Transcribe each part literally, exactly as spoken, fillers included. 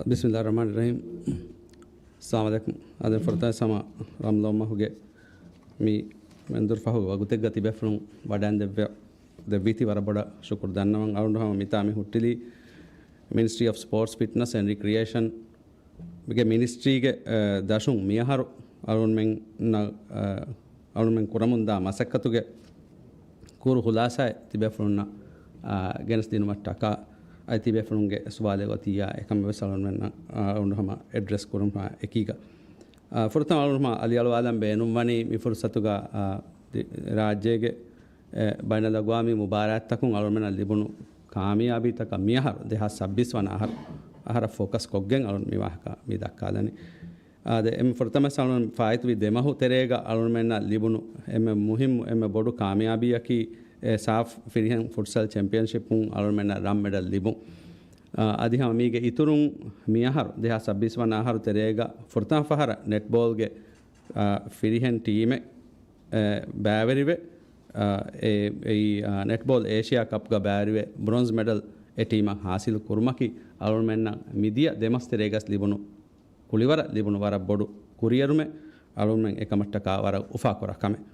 ބިސްމިއްލާހި ރަޙްމާނި ރަޙީމް. އައްސަލާމު ޢަލައިކުމް. އާދެ، ފުރަތަމަ ހަމަ ރަމަޟާން މަހުގެ މި މެންދުރު ފަހުގެ ވަގުތެއްގަ ތިބޭފުޅުން ވަޑައިން ދެއްވެ-، ދެއްވީތީ ވަރަށް ބޮޑަށް ޝުކުރު ދަންނަވަން. އަޅުގަނޑު ހަމަ މިތާ މި ހުއްޓިލީ މިނިސްޓްރީ އޮފް ސްޕޯޓްސް، ފިޓްނަސް އެންޑް ރިކްރިއޭޝަން ގެ މިނިސްޓްރީގެ، އަ، ދަށުން މިއަހަރު އަޅުންމެންނަށް، އަ، އަޅުންމެން ކުރަމުންދާ މަސައްކަތުގެ ކުރު ޚުލާސާއެއް ތިބޭފުޅުންނަށް، އާ، ގެނެސްދިނުމަށްޓަކާ، އަދި ތިބޭފުޅުންގެ ސުވާލެއް އޮތިއްޔާ އެކަންމެވެސް އަޅުންމެންނަށް، އާ، އަޅުން ހަމަ އެޑްރެސް ކުރުމާ އެކީގަ. އާ، ފުރަތަމަ އަޅުން ހަމަ އަލިއަޅުވާލަން ބޭނުންވަނީ މި ފުރުސަތުގަ، އާ، ދި-، ރާއްޖޭގެ، އެ، ބައިނަލްއަގްވާމީ މުބާރާތްތަކުން އަޅުންމެންނަށް ލިބުނު ކާމިޔާބީތަކަށް މިއަހަރު ދެހާސް ސައްބީސް ވަނަ އަހަރު، އަހަރަށް ފޯކަސް ކޮށްގެން އަޅުން މި ވާހަކަ މި ދައްކާލަނީ. އާދެ، އެންމެ ފުރަތަމަ އަޅުން ފާއިތުވި ދެމަހު ތެރޭގަ އަޅުންމެންނަށް ލިބުނު އެންމެ މުހިއްމު، އެންމެ ބޮޑު ކާމިޔާބީއަކީ، އެ، ސާފް ފިރިހެން ފުޓްސަލް ޗެމްޕިއަންޝިޕުން އަޅުންމެންނަށް ރަން މެޑަލް ލިބުން. އާ، އަދި ހަމަ މީގެ އިތުރުން މިއަހަރު ދެހާސް ސައްބީސް ވަނަ އަހަރު ތެރޭގަ ފުރަތަމަ ފަހަރަށް ނެޓްބޯލްގެ، އާ، ފިރިހެން ޓީމެއް، އެ، ބައިވެރިވެ، އާ، އެ، އެއީ، އާ، ނެޓްބޯލް އޭޝިއާ ކަޕްގަ ބައިވެރިވެ ބްރޮންޒް މެޑަލް އެ ޓީމަށް ހާސިލު ކުރުމަކީ އަޅުންމެންނަށް މިދިޔަ ދެމަސް ތެރޭގަސް ލިބުނު ކުޅިވަރަށް ލިބުނު ވަރަށް ބޮޑު ކުރިއެރުމެއް. އަޅުންމެން އެކަމަށްޓަކާ ވަރަށް އުފާކުރާ ކަމެއް.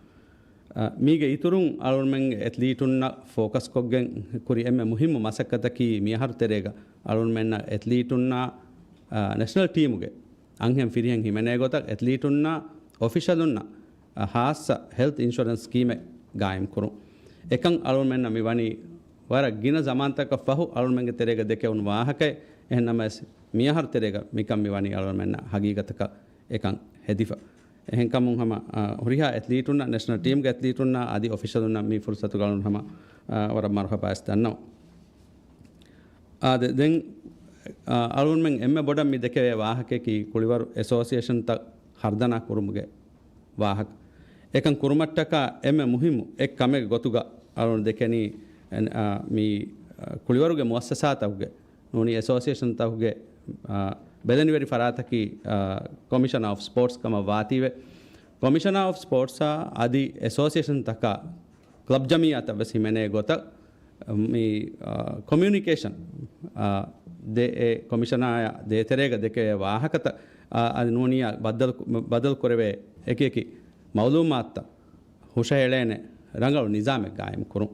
އަ، މީގެ އިތުރުން އަޅުންމެންގެ އެތްލީޓުންނަށް ފޯކަސްކޮށްގެން ކުރި އެންމެ މުހިއްމު މަސައްކަތަކީ މިއަހަރު ތެރޭގަ އަޅުންމެންނަށް އެތްލީޓުންނާ، އަ، ނެޝަނަލް ޓީމުގެ އަންހެން ފިރިހެން ހިމެނޭ ގޮތަށް އެތްލީޓުންނާ އޮފިޝަލުންނަށް، އަ، ހާއްސަ ހެލްތް އިންޝުރެންސް ސްކީމެއް ގާއިމް ކުރުން. އެކަން އަޅުންމެންނަށް މި ވަނީ ވަރަށް ގިނަ ޒަމާންތަކަށް ފަހު އަޅުންމެންގެ ތެރޭގަ ދެކެވުނު ވާހަކައެއް. އެހެންނަމަވެސް، މިއަހަރު ތެރޭގަ މިކަން މި ވަނީ އަޅުންމެންނަށް ހަގީގަތަކަށް އެކަން ހެދިފަ. އެހެންކަމުން ހަމަ، އާ، ހުރިހާ އެތްލީޓުންނަށް، ނެޝަނަލް ޓީމްގެ އެތްލީޓުންނަށް އަދި އޮފިޝަލުންނަށް މި ފުރުސަތުގަ އަޅުން ހަމަ، އާ، ވަރަށް މަރުހަބާވެސް ދަންނަވަން. އާދެ، ދެން، އާ، އަޅުންމެން އެންމެ ބޮޑަށް މި ދެކެވޭ ވާހަކައަކީ ކުޅިވަރު އެސޯސިއޭޝަންތައް ހަރުދަނާ ކުރުމުގެ ވާހަކަ. އެކަން ކުރުމަށްޓަކާ އެންމެ މުހިއްމު އެއް ކަމެއް ގޮތުގަ އަޅުން ދެކެނީ، އެން-، އާ، މި، އާ، ކުޅިވަރުގެ މުއައްސަސާތަކުގެ ނޫނީ އެސޯސިއޭޝަންތަކުގެ، އާ، ބެލެނިވެރި ފަރާތަކީ، އާ، ކޮމިޝަނާ އޮފް ސްޕޯޓްސް ކަމަށް ވާތީވެ، ކޮމިޝަނާ އޮފް ސްޕޯޓްސާ އަދި އެސޯސިއޭޝަންތަކާ ކްލަބް ޖަމިއްޔާތަށް ވެސް ހިމެނޭ ގޮތަށް މި، އާ، ކޮމިއުނިކޭޝަން، އާ، ދޭ، އެ ކޮމިޝަނާއާ ދޭތެރޭގަ ދެކެވޭ ވާހަކަތައް، އާ، އަދި ނޫނީ ބައްދަލު، ބަދަލު ކުރެވޭ އެކި އެކި މައުލޫމާތުތައް ހުށަހެޅޭނެ ރަނގަޅު ނިޒާމެއް ގާއިމް ކުރުން.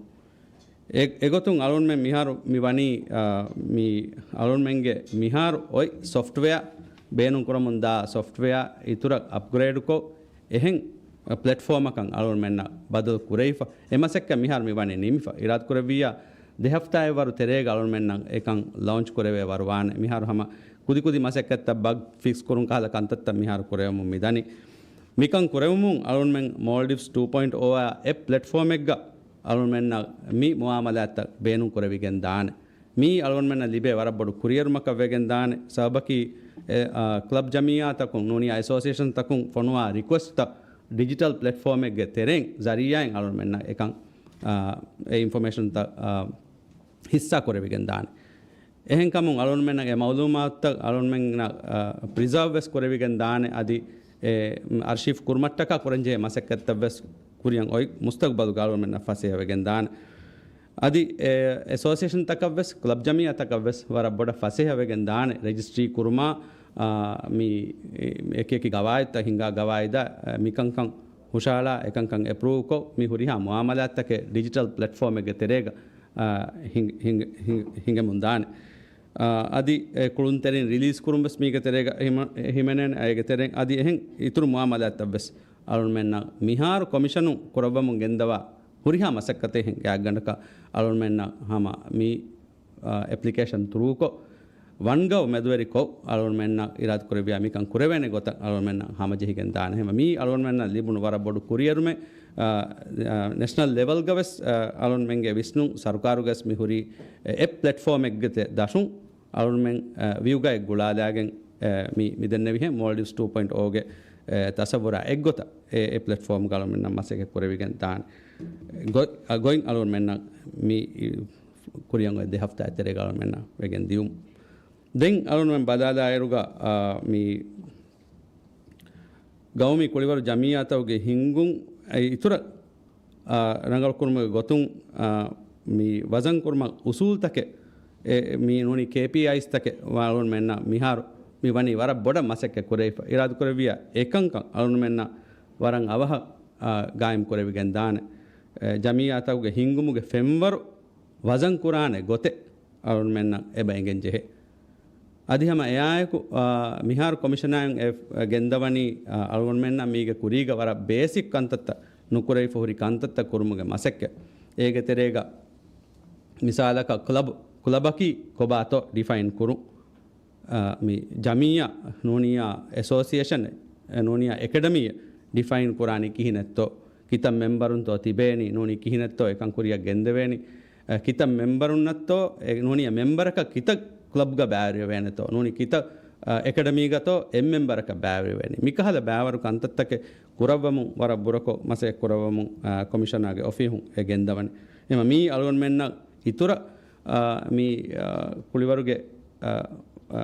އެ، އެގޮތުން އަޅުންމެން މިހާރު މި ވަނީ، އާ، މި އަޅުންމެންގެ މިހާރު އޮތް ސޮފްޓްވެއާ، ބޭނުން ކުރަމުން ދާ ސޮފްޓްވެއާ އިތުރަށް އަޕްގްރޭޑްކޮށް، އެހެން ޕްލެޓްފޯމަކަށް އަޅުންމެންނަށް ބަދަލު ކުރެވިފަ. އެ މަސައްކަތް މިހާރު މި ވަނީ ނިމިފަ. އިރާދަ ކުރެއްވިއްޔާ، ދެ ހަފްތާއެއް ވަރު ތެރޭގަ އަޅުންމެންނަށް އެކަން ލޯންޗް ކުރެވޭ ވަރު ވާނެ. މިހާރު ހަމަ ކުދި ކުދި މަސައްކަތްތައް، ބަގް ފިކްސް ކުރުން ކަހަލަ ކަންތައްތައް މިހާރު ކުރެވެމުން މިދަނީ. މިކަން ކުރެވުމުން އަޅުންމެން މޯލްޑިވްސް ޓޫ ޕޮއިންޓް އޯ އާ އެއް ޕްލެޓްފޯމެއްގަ އަޅުންމެންނަށް މި މުއާމަލާތްތައް ބޭނުން ކުރެވިގެން ދާނެ. މީ އަޅުގަނޑުމެންނަށް ލިބޭ ވަރަށް ބޮޑު ކުރިއެރުމަކަށް ވެގެން ދާނެ. ސަބަބަކީ، އެ، އާ، ކްލަބް ޖަމިއްޔާތަކުން ނޫނީ އެސޯސިއޭޝަންތަކުން ފޮނުވާ ރިކުއެސްޓްތައް ޑިޖިޓަލް ޕްލެޓްފޯމެއްގެ ތެރެއިން ޒަރީއާއިން އަޅުގަނޑުމެންނަށް އެކަން، އާ، އެ އިންފޮމޭޝަންތައް، އާ، ހިއްސާ ކުރެވިގެން ދާނެ. އެހެންކަމުން އަޅުގަނޑުމެންނަށް އެ މައުލޫމާތުތައް އަޅުގަނޑުމެންނަށް، އާ، ޕްރިޒާވް ވެސް ކުރެވިގެން ދާނެ. އަދި އެ އަރޝީފް ކުރުމަށްޓަކާ ކުރަންޖެހޭ މަސައްކަތްތައް ވެސް ކުރިއަށް އޮތް މުސްތަގްބަލުގަ އަޅުގަނޑުމެންނަށް ފަސޭހަވެގެން ދާނެ. އަދި އެ އެސޯސިއޭޝަންތަކަށް ވެސް، ކްލަބް ޖަމިއްޔާތަކަށް ވެސް ވަރަށް ބޮޑަށް ފަސޭހަވެގެން ދާނެ ރަޖިސްޓްރީ ކުރުމާ، އާ، މި އެކި އެކި ގަވާއިދުތައް ހިންގާ ގަވާއިދާ، އެ، މިކަންކަން ހުށަހަޅާ، އެކަންކަން އެޕްރޫވްކޮށް، މި ހުރިހާ މުއާމަލާތްތަކެއް ޑިޖިޓަލް ޕްލެޓްފޯމެއްގެ ތެރޭގަ، އާ، ހިން-، ހިން-، ހިން-، ހިނގެމުން ދާނެ. އާ، އަދި އެ ކުޅުންތެރިން ރިލީޒް ކުރުން ވެސް މީގެ ތެރޭގަ ހިމަ-، ހިމެނޭނެ. އޭގެ ތެރެއިން އަދި އެހެން އިތުރު މުއާމަލާތްތައް ވެސް އަޅުންމެންނަށް މިހާރު ކޮމިޝަނުން ކުރައްވަމުން ގެންދަވާ ހުރިހާ މަސައްކަތެއް ހިން ގާތްގަނޑަކަށް އަޅުންމެންނަށް ހަމަ މި، އާ، އެޕްލިކޭޝަން ތުރޫކޮށް، ވަންގަވް މެދުވެރިކޮށް، އަޅުންމެންނަށް އިރާދަ ކުރެއްވިޔާ މިކަން ކުރެވޭނެ ގޮތަށް އަޅުންމެންނަށް ހަމަޖެހިގެން ދާނެ. ހަމަ މީ އަޅުންމެންނަށް ލިބުނު ވަރަށް ބޮޑު ކުރިއެރުމެއް. އާ، އާ، ނެޝަނަލް ލެވެލްގަ ވެސް، އާ، އަޅުންމެންގެ ވިސްނުން ސަރުކާރުގަސް މި ހުރީ އެ އެޕް ޕްލެޓްފޯމެއްގެ ތެ-، ދަށުން އަޅުންމެން، އަ، ވިއުގައެއް ގުޅާލާގެން، އަ، މި، މި ދެންނެވިހެން މޯލްޑިވްސް ޓޫ ޕޮއިންޓް އޯގެ، އަ، ތަސައްވުރާ އެއްގޮތަށް އެ، އެ ޕްލެޓްފޯމްގަ އަޅުމެންނަށް މަސައްކަތް ކުރެވިގެން ދާނެ. ގޮ-، އަ، ގޮތް އަޅުމެންނަށް މި ކުރިއަށް އޮތް ދެ ހަފްތާ ތެރޭގަ އަޅުމެންނަށް ވެގެން ދިޔުމު. ދެން އަޅުމެން ބަލާލާއިރުގަ، އަ، މި ގައުމީ ކުޅިވަރު ޖަމިއްޔާތަކުގެ ހިންގުން އެ އިތުރަށް، އާ، ރަނގަޅުކުރުމުގެ ގޮތުން، އާ، މި ވަޒަން ކުރުމަށް އުސޫލްތަކެއް އެ، މި ނޫނީ ކޭޕީއައިސްތަކެއް އަޅުގަނޑުމެންނަށް މިހާރު މި ވަނީ ވަރަށް ބޮޑަށް މަސައްކަތް ކުރެވިފަ. އިރާދަކުރެއްވިއްޔާ އެކަންކަން އަޅުގަނޑުމެންނަށް ވަރަށް އަވަހަށް، އާ، ގާއިމް ކުރެވިގެން ދާނެ. އެ، ޖަމިއްޔާތަކުގެ ހިންގުމުގެ ފެންވަރު ވަޒަން ކުރާނެ ގޮތެއް އަޅުގަނޑުމެންނަށް އެބަ އެނގެން ޖެހޭ. އަދި ހަމަ އެއާއެކު، އާ، މިހާރު ކޮމިޝަނާއިން އެ، އެ ގެންދަވަނީ، އާ، އަޅުގަނޑުމެންނަށް މީގެ ކުރީގަ ވަރަށް ބޭސިކް ކަންތައްތައް ނުކުރެވިފަ ހުރި ކަންތައްތައް ކުރުމުގެ މަސައްކަތް. އޭގެ ތެރޭގަ މިސާލަކަށް ކްލަބް، ކްލަބަކީ ކޮބާތޯ ޑިފައިން ކުރުން. އާ، މި ޖަމިއްޔާ ނޫނިއްޔާ އެސޯސިއޭޝަނެއް، އެ، ނޫނިއްޔާ އެކަޑަމީއެއް ޑިފައިން ކުރާނީ ކިހިނެއްތޯ؟ ކިތައް މެމްބަރުންތޯ ތިބޭނީ؟ ނޫނީ ކިހިނެއްތޯ އެކަން ކުރިއަށް ގެންދެވޭނީ؟ އެ، ކިތައް މެމްބަރުންނަށްތޯ، އެ، ނޫނީ އެ މެމްބަރަކަށް ކިތައް ކްލަބްގަ ބައިވެރިވެވޭނެތޯ؟ ނޫނީ ކިތައް، އަ، އެކަޑަމީގަތޯ އެއް މެމްބަރަކަށް ބައިވެރިވެވޭނީ؟ މިކަހަލަ ބައިވަރު ކަންތައްތަކެއް ކުރައްވަމުން ވަރަށް ބުރަކޮށް މަސައްކަތް ކުރައްވަމުން، އަ، ކޮމިޝަނާގެ އޮފީހުން އެ ގެންދަވަނީ. އެމަ މީ އަޅުގަނޑުމެންނަށް އިތުރަށް، އާ، މި، އާ، ކުޅިވަރުގެ، އާ، އާ،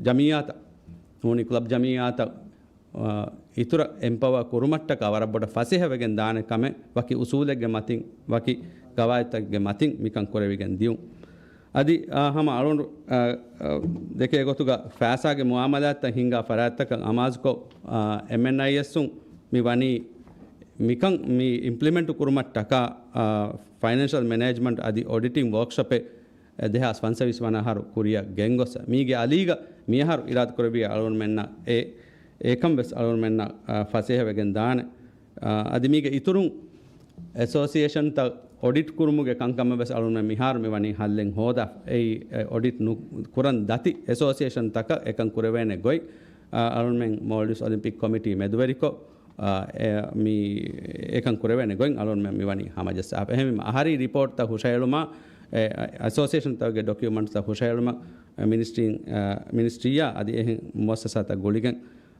ޖަމިއްޔާތައް، ނޫނީ ކްލަބް ޖަމިއްޔާތައް، އާ، އިތުރަށް އެމްޕަވާ ކުރުމަށްޓަކާ ވަރަށް ބޮޑަށް ފަސޭހަވެގެން ދާނެ ކަމެއް ވަކި އުސޫލެއްގެ މަތިން، ވަކި ގަވާއިދުތަކެއްގެ މަތިން މިކަން ކުރެވިގެން ދިޔުން. އަދި، އާ، ހަމަ އަޅުގަނޑު، އާ، އާ، ދެކޭ ގޮތުގަ ފައިސާގެ މުއާމަލާތްތައް ހިންގާ ފަރާތްތަކަށް އަމާޒުކޮށް، އާ، އެމްއެންއައިއެސްއުން މި ވަނީ މިކަން މި އިމްޕްލިމެންޓް ކުރުމަށްޓަކާ، އާ، ފައިނޭންޝަލް މެނޭޖްމަންޓް އަދި އޮޑިޓިން ވޯކްޝޮޕެއް ދެހާސް ފަންސަވީސް ވަނަ އަހަރު ކުރިއަށް ގެންގޮސް، މީގެ އަލީގަ މިއަހަރު އިރާދަކުރެއްވިއްޔާ އަޅުގަނޑުމެންނަށް އެ، އެކަން ވެސް އަޅުގަނޑުމެންނަށް، އާ، ފަސޭހަވެގެން ދާނެ. އާ، އަދި މީގެ އިތުރުން އެސޯސިއޭޝަންތައް އޮޑިޓް ކުރުމުގެ ކަންކަމެއް ވެސް އަޅުގަނޑުމެން މިހާރު މި ވަނީ ހައްލެއް ހޯދާ. އެއީ، އެ، އޮޑިޓް ނު، ކުރަން ދަތި އެސޯސިއޭޝަންތަކަށް އެކަން ކުރެވޭނެ ގޮތް، އާ، އަޅުގަނޑުމެން މޯލްޑިވްސް އޮލިމްޕިކް ކޮމިޓީ މެދުވެރިކޮށް، އާ، އެ، މި އެކަން ކުރެވޭނެ ގޮތް އަޅުގަނޑުމެން މިވަނީ ހަމަޖައްސާފަ. އެހެންވީމަ، އަހަރީ ރިޕޯޓްތައް ހުށަހެޅުމާ، އެ، އެސޯސިއޭޝަންތަކުގެ ޑޮކިއުމަންޓްސްތައް ހުށަހެޅުމަށް، އެ، މިނިސްޓްރީން، އެ، މިނިސްޓްރީއާ އަދި އެހެން މުއައްސަސާތައް ގުޅިގެން،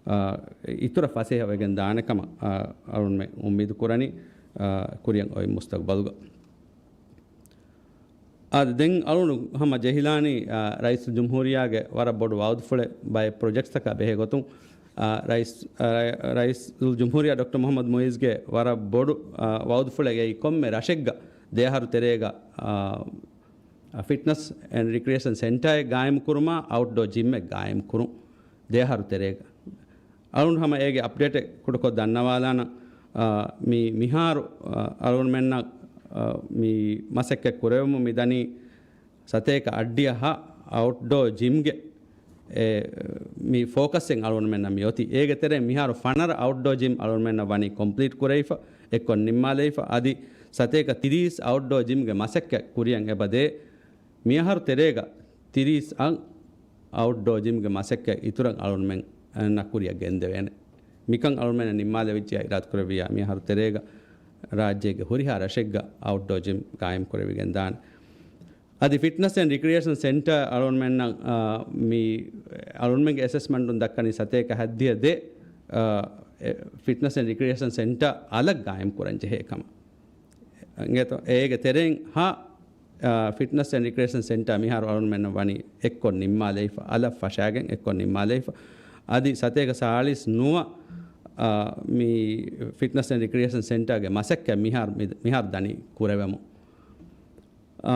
އާ، އިތުރަށް ފަސޭހަވެގެން ދާނެ ކަމަށް، އާ، އަޅުގަނޑުމެން އުއްމީދު ކުރަނީ، އާ، ކުރިއަށް އޮތް މުސްތަގުބަލުގަ. އާދެ، ދެން އަޅުގަނޑު ހަމަ ޖެހިލާނީ، އާ، ރައީސުލްޖުމްހޫރިއްޔާގެ ވަރަށް ބޮޑު ވައުދުފުޅެއް ބައެއް ޕްރޮޖެކްޓްސްތަކާ ބެހޭ ގޮތުން، އާ، ރައީސް، އާ، ރައީ، ރައީސުލްޖުމްހޫރިއްޔާ ޑޮކްޓަރ މުޙައްމަދު މުޢިއްޒުގެ ވަރަށް ބޮޑު، އާ، ވައުދުފުޅެއް އެއީ ކޮންމެ ރަށެއްގަ ދެއަހަރު ތެރޭގަ، އާ، ފިޓްނަސް އެންޑް ރިކްރިއޭޝަން ސެންޓާއެއް ގާއިމް ކުރުމާ، އައުޓްޑޯ ޖިމްއެއް ގާއިމް ކުރުން ދެއަހަރު ތެރޭގަ. އަޅުން ހަމަ އޭގެ އަޕްޑޭޓެއް ކުޑަކޮށް ދަންނަވާލާނަން. އާ، މި މިހާރު، އާ، އަޅުންމެންނަށް، އާ، މި މަސައްކަތް ކުރެވެމުން މި ދަނީ ސަތޭކަ އަށްޑިހަ އައުޓްޑޯ ޖިމްގެ، އެ، މި ފޯކަސްއެއް އަޅުންމެންނަށް މި އޮތީ. އޭގެ ތެރޭ މިހާރު ފަނަރަ އައުޓްޑޯ ޖިމް އަޅުންމެންނަށް ވަނީ ކޮމްޕްލީޓް ކުރެވިފަ، އެއްކޮށް ނިންމާލެވިފަ. އަދި ސަތޭކަ ތިރީސް އައުޓްޑޯ ޖިމްގެ މަސައްކަތް ކުރިއަށް އެބަދޭ. މިއަހަރު ތެރޭގަ ތިރީސް އަށް އައުޓްޑޯ ޖިމްގެ މަސައްކަތް އިތުރަށް އަޅުންމެންނަށް ކުރިއަށް ގެންދެވޭނެ. މިކަން އަޅުންމެންނަށް ނިންމާލެވިއްޖެ އިރާދަކުރެއްވިއްޔާ މިއަހަރު ތެރޭގަ ރާއްޖޭގެ ހުރިހާ ރަށެއްގަ އައުޓްޑޯ ޖިމް ގާއިމް ކުރެވިގެން ދާނެ. އަދި ފިޓްނަސް އެންޑް ރިކްރިއޭޝަން ސެންޓަރ އަޅުންމެންނަށް، އާ، މި އަޅުންމެންގެ އެސެސްމަންޓުން ދައްކަނީ ސަތޭކަ ހައްދިހަ ދޭއް، އާ، އެ، ފިޓްނަސް އެންޑް ރިކްރިއޭޝަން ސެންޓަރ އަލަށް ގާއިމް ކުރަން ޖެހޭ ކަމަށް. އިނގޭތޯ؟ އޭގެ ތެރެއިން ހަ، އާ، ފިޓްނަސް އެންޑް ރިކްރިއޭޝަން ސެންޓަރ މިހާރު އަޅުންމެންނަށް ވަނީ އެއްކޮށް ނިންމާލެވިފަ، އަލަށް ފަށާގެން އެއްކޮށް ނިންމާލެވިފަ. އަދި ސަތޭކަ ސާޅީސް ނުވަ، އާ، މި ފިޓްނަސް އެންޑް ރިކްރިއޭޝަން ސެންޓަރގެ މަސައްކަތް މިހާރު މި، މިހާރު ދަނީ ކުރެވެމުން. އާ،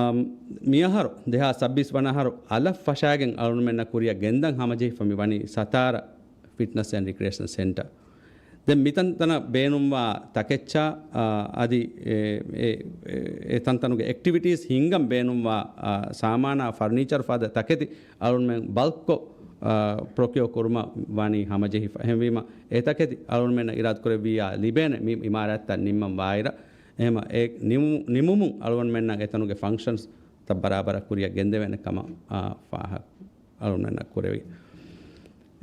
މިއަހަރު ދެހާސް ސައްބީސް ވަނަ އަހަރު އަލަށް ފަށާގެން އަޅުންމެންނަށް ކުރިއަށް ގެންދަން ހަމަޖެހިފަ މި ވަނީ ސަތާރަ ފިޓްނަސް އެންޑް ރިކްރިއޭޝަން ސެންޓަރ. ދެން މިތަންތަނަށް ބޭނުންވާ ތަކެއްޗާ، އާ، އަދި އެ، އެ، އެ، އެ ތަންތަނުގެ އެކްޓިވިޓީސް ހިންގަން ބޭނުންވާ، އާ، ސާމާނާ ފަރުނީޗަރު ފަދަ ތަކެތި އަޅުންމެން ބަލްކްކޮށް، އާ، ޕްރޮކިއޯ ކުރުމަށް ވަނީ ހަމަޖެހިފަ. އެހެންވީމަ، އެ ތަކެތި އަޅުންމެންނަށް އިރާދަކުރެއްވިއްޔާ ލިބޭނެ މި އިމާރާތްތައް ނިންމަން ވާއިރަށް. އެހެމަ އެ ނިމު-، ނިމުމުން އަޅުންމެންނަށް އެތަނުގެ ފަންކްޝަންސް ތައް ބަރާބަރަށް ކުރިއަށް ގެންދެވޭނެ ކަމަށް، އާ، ފާހަ-، އަޅުންމެންނަށް ކުރެވި.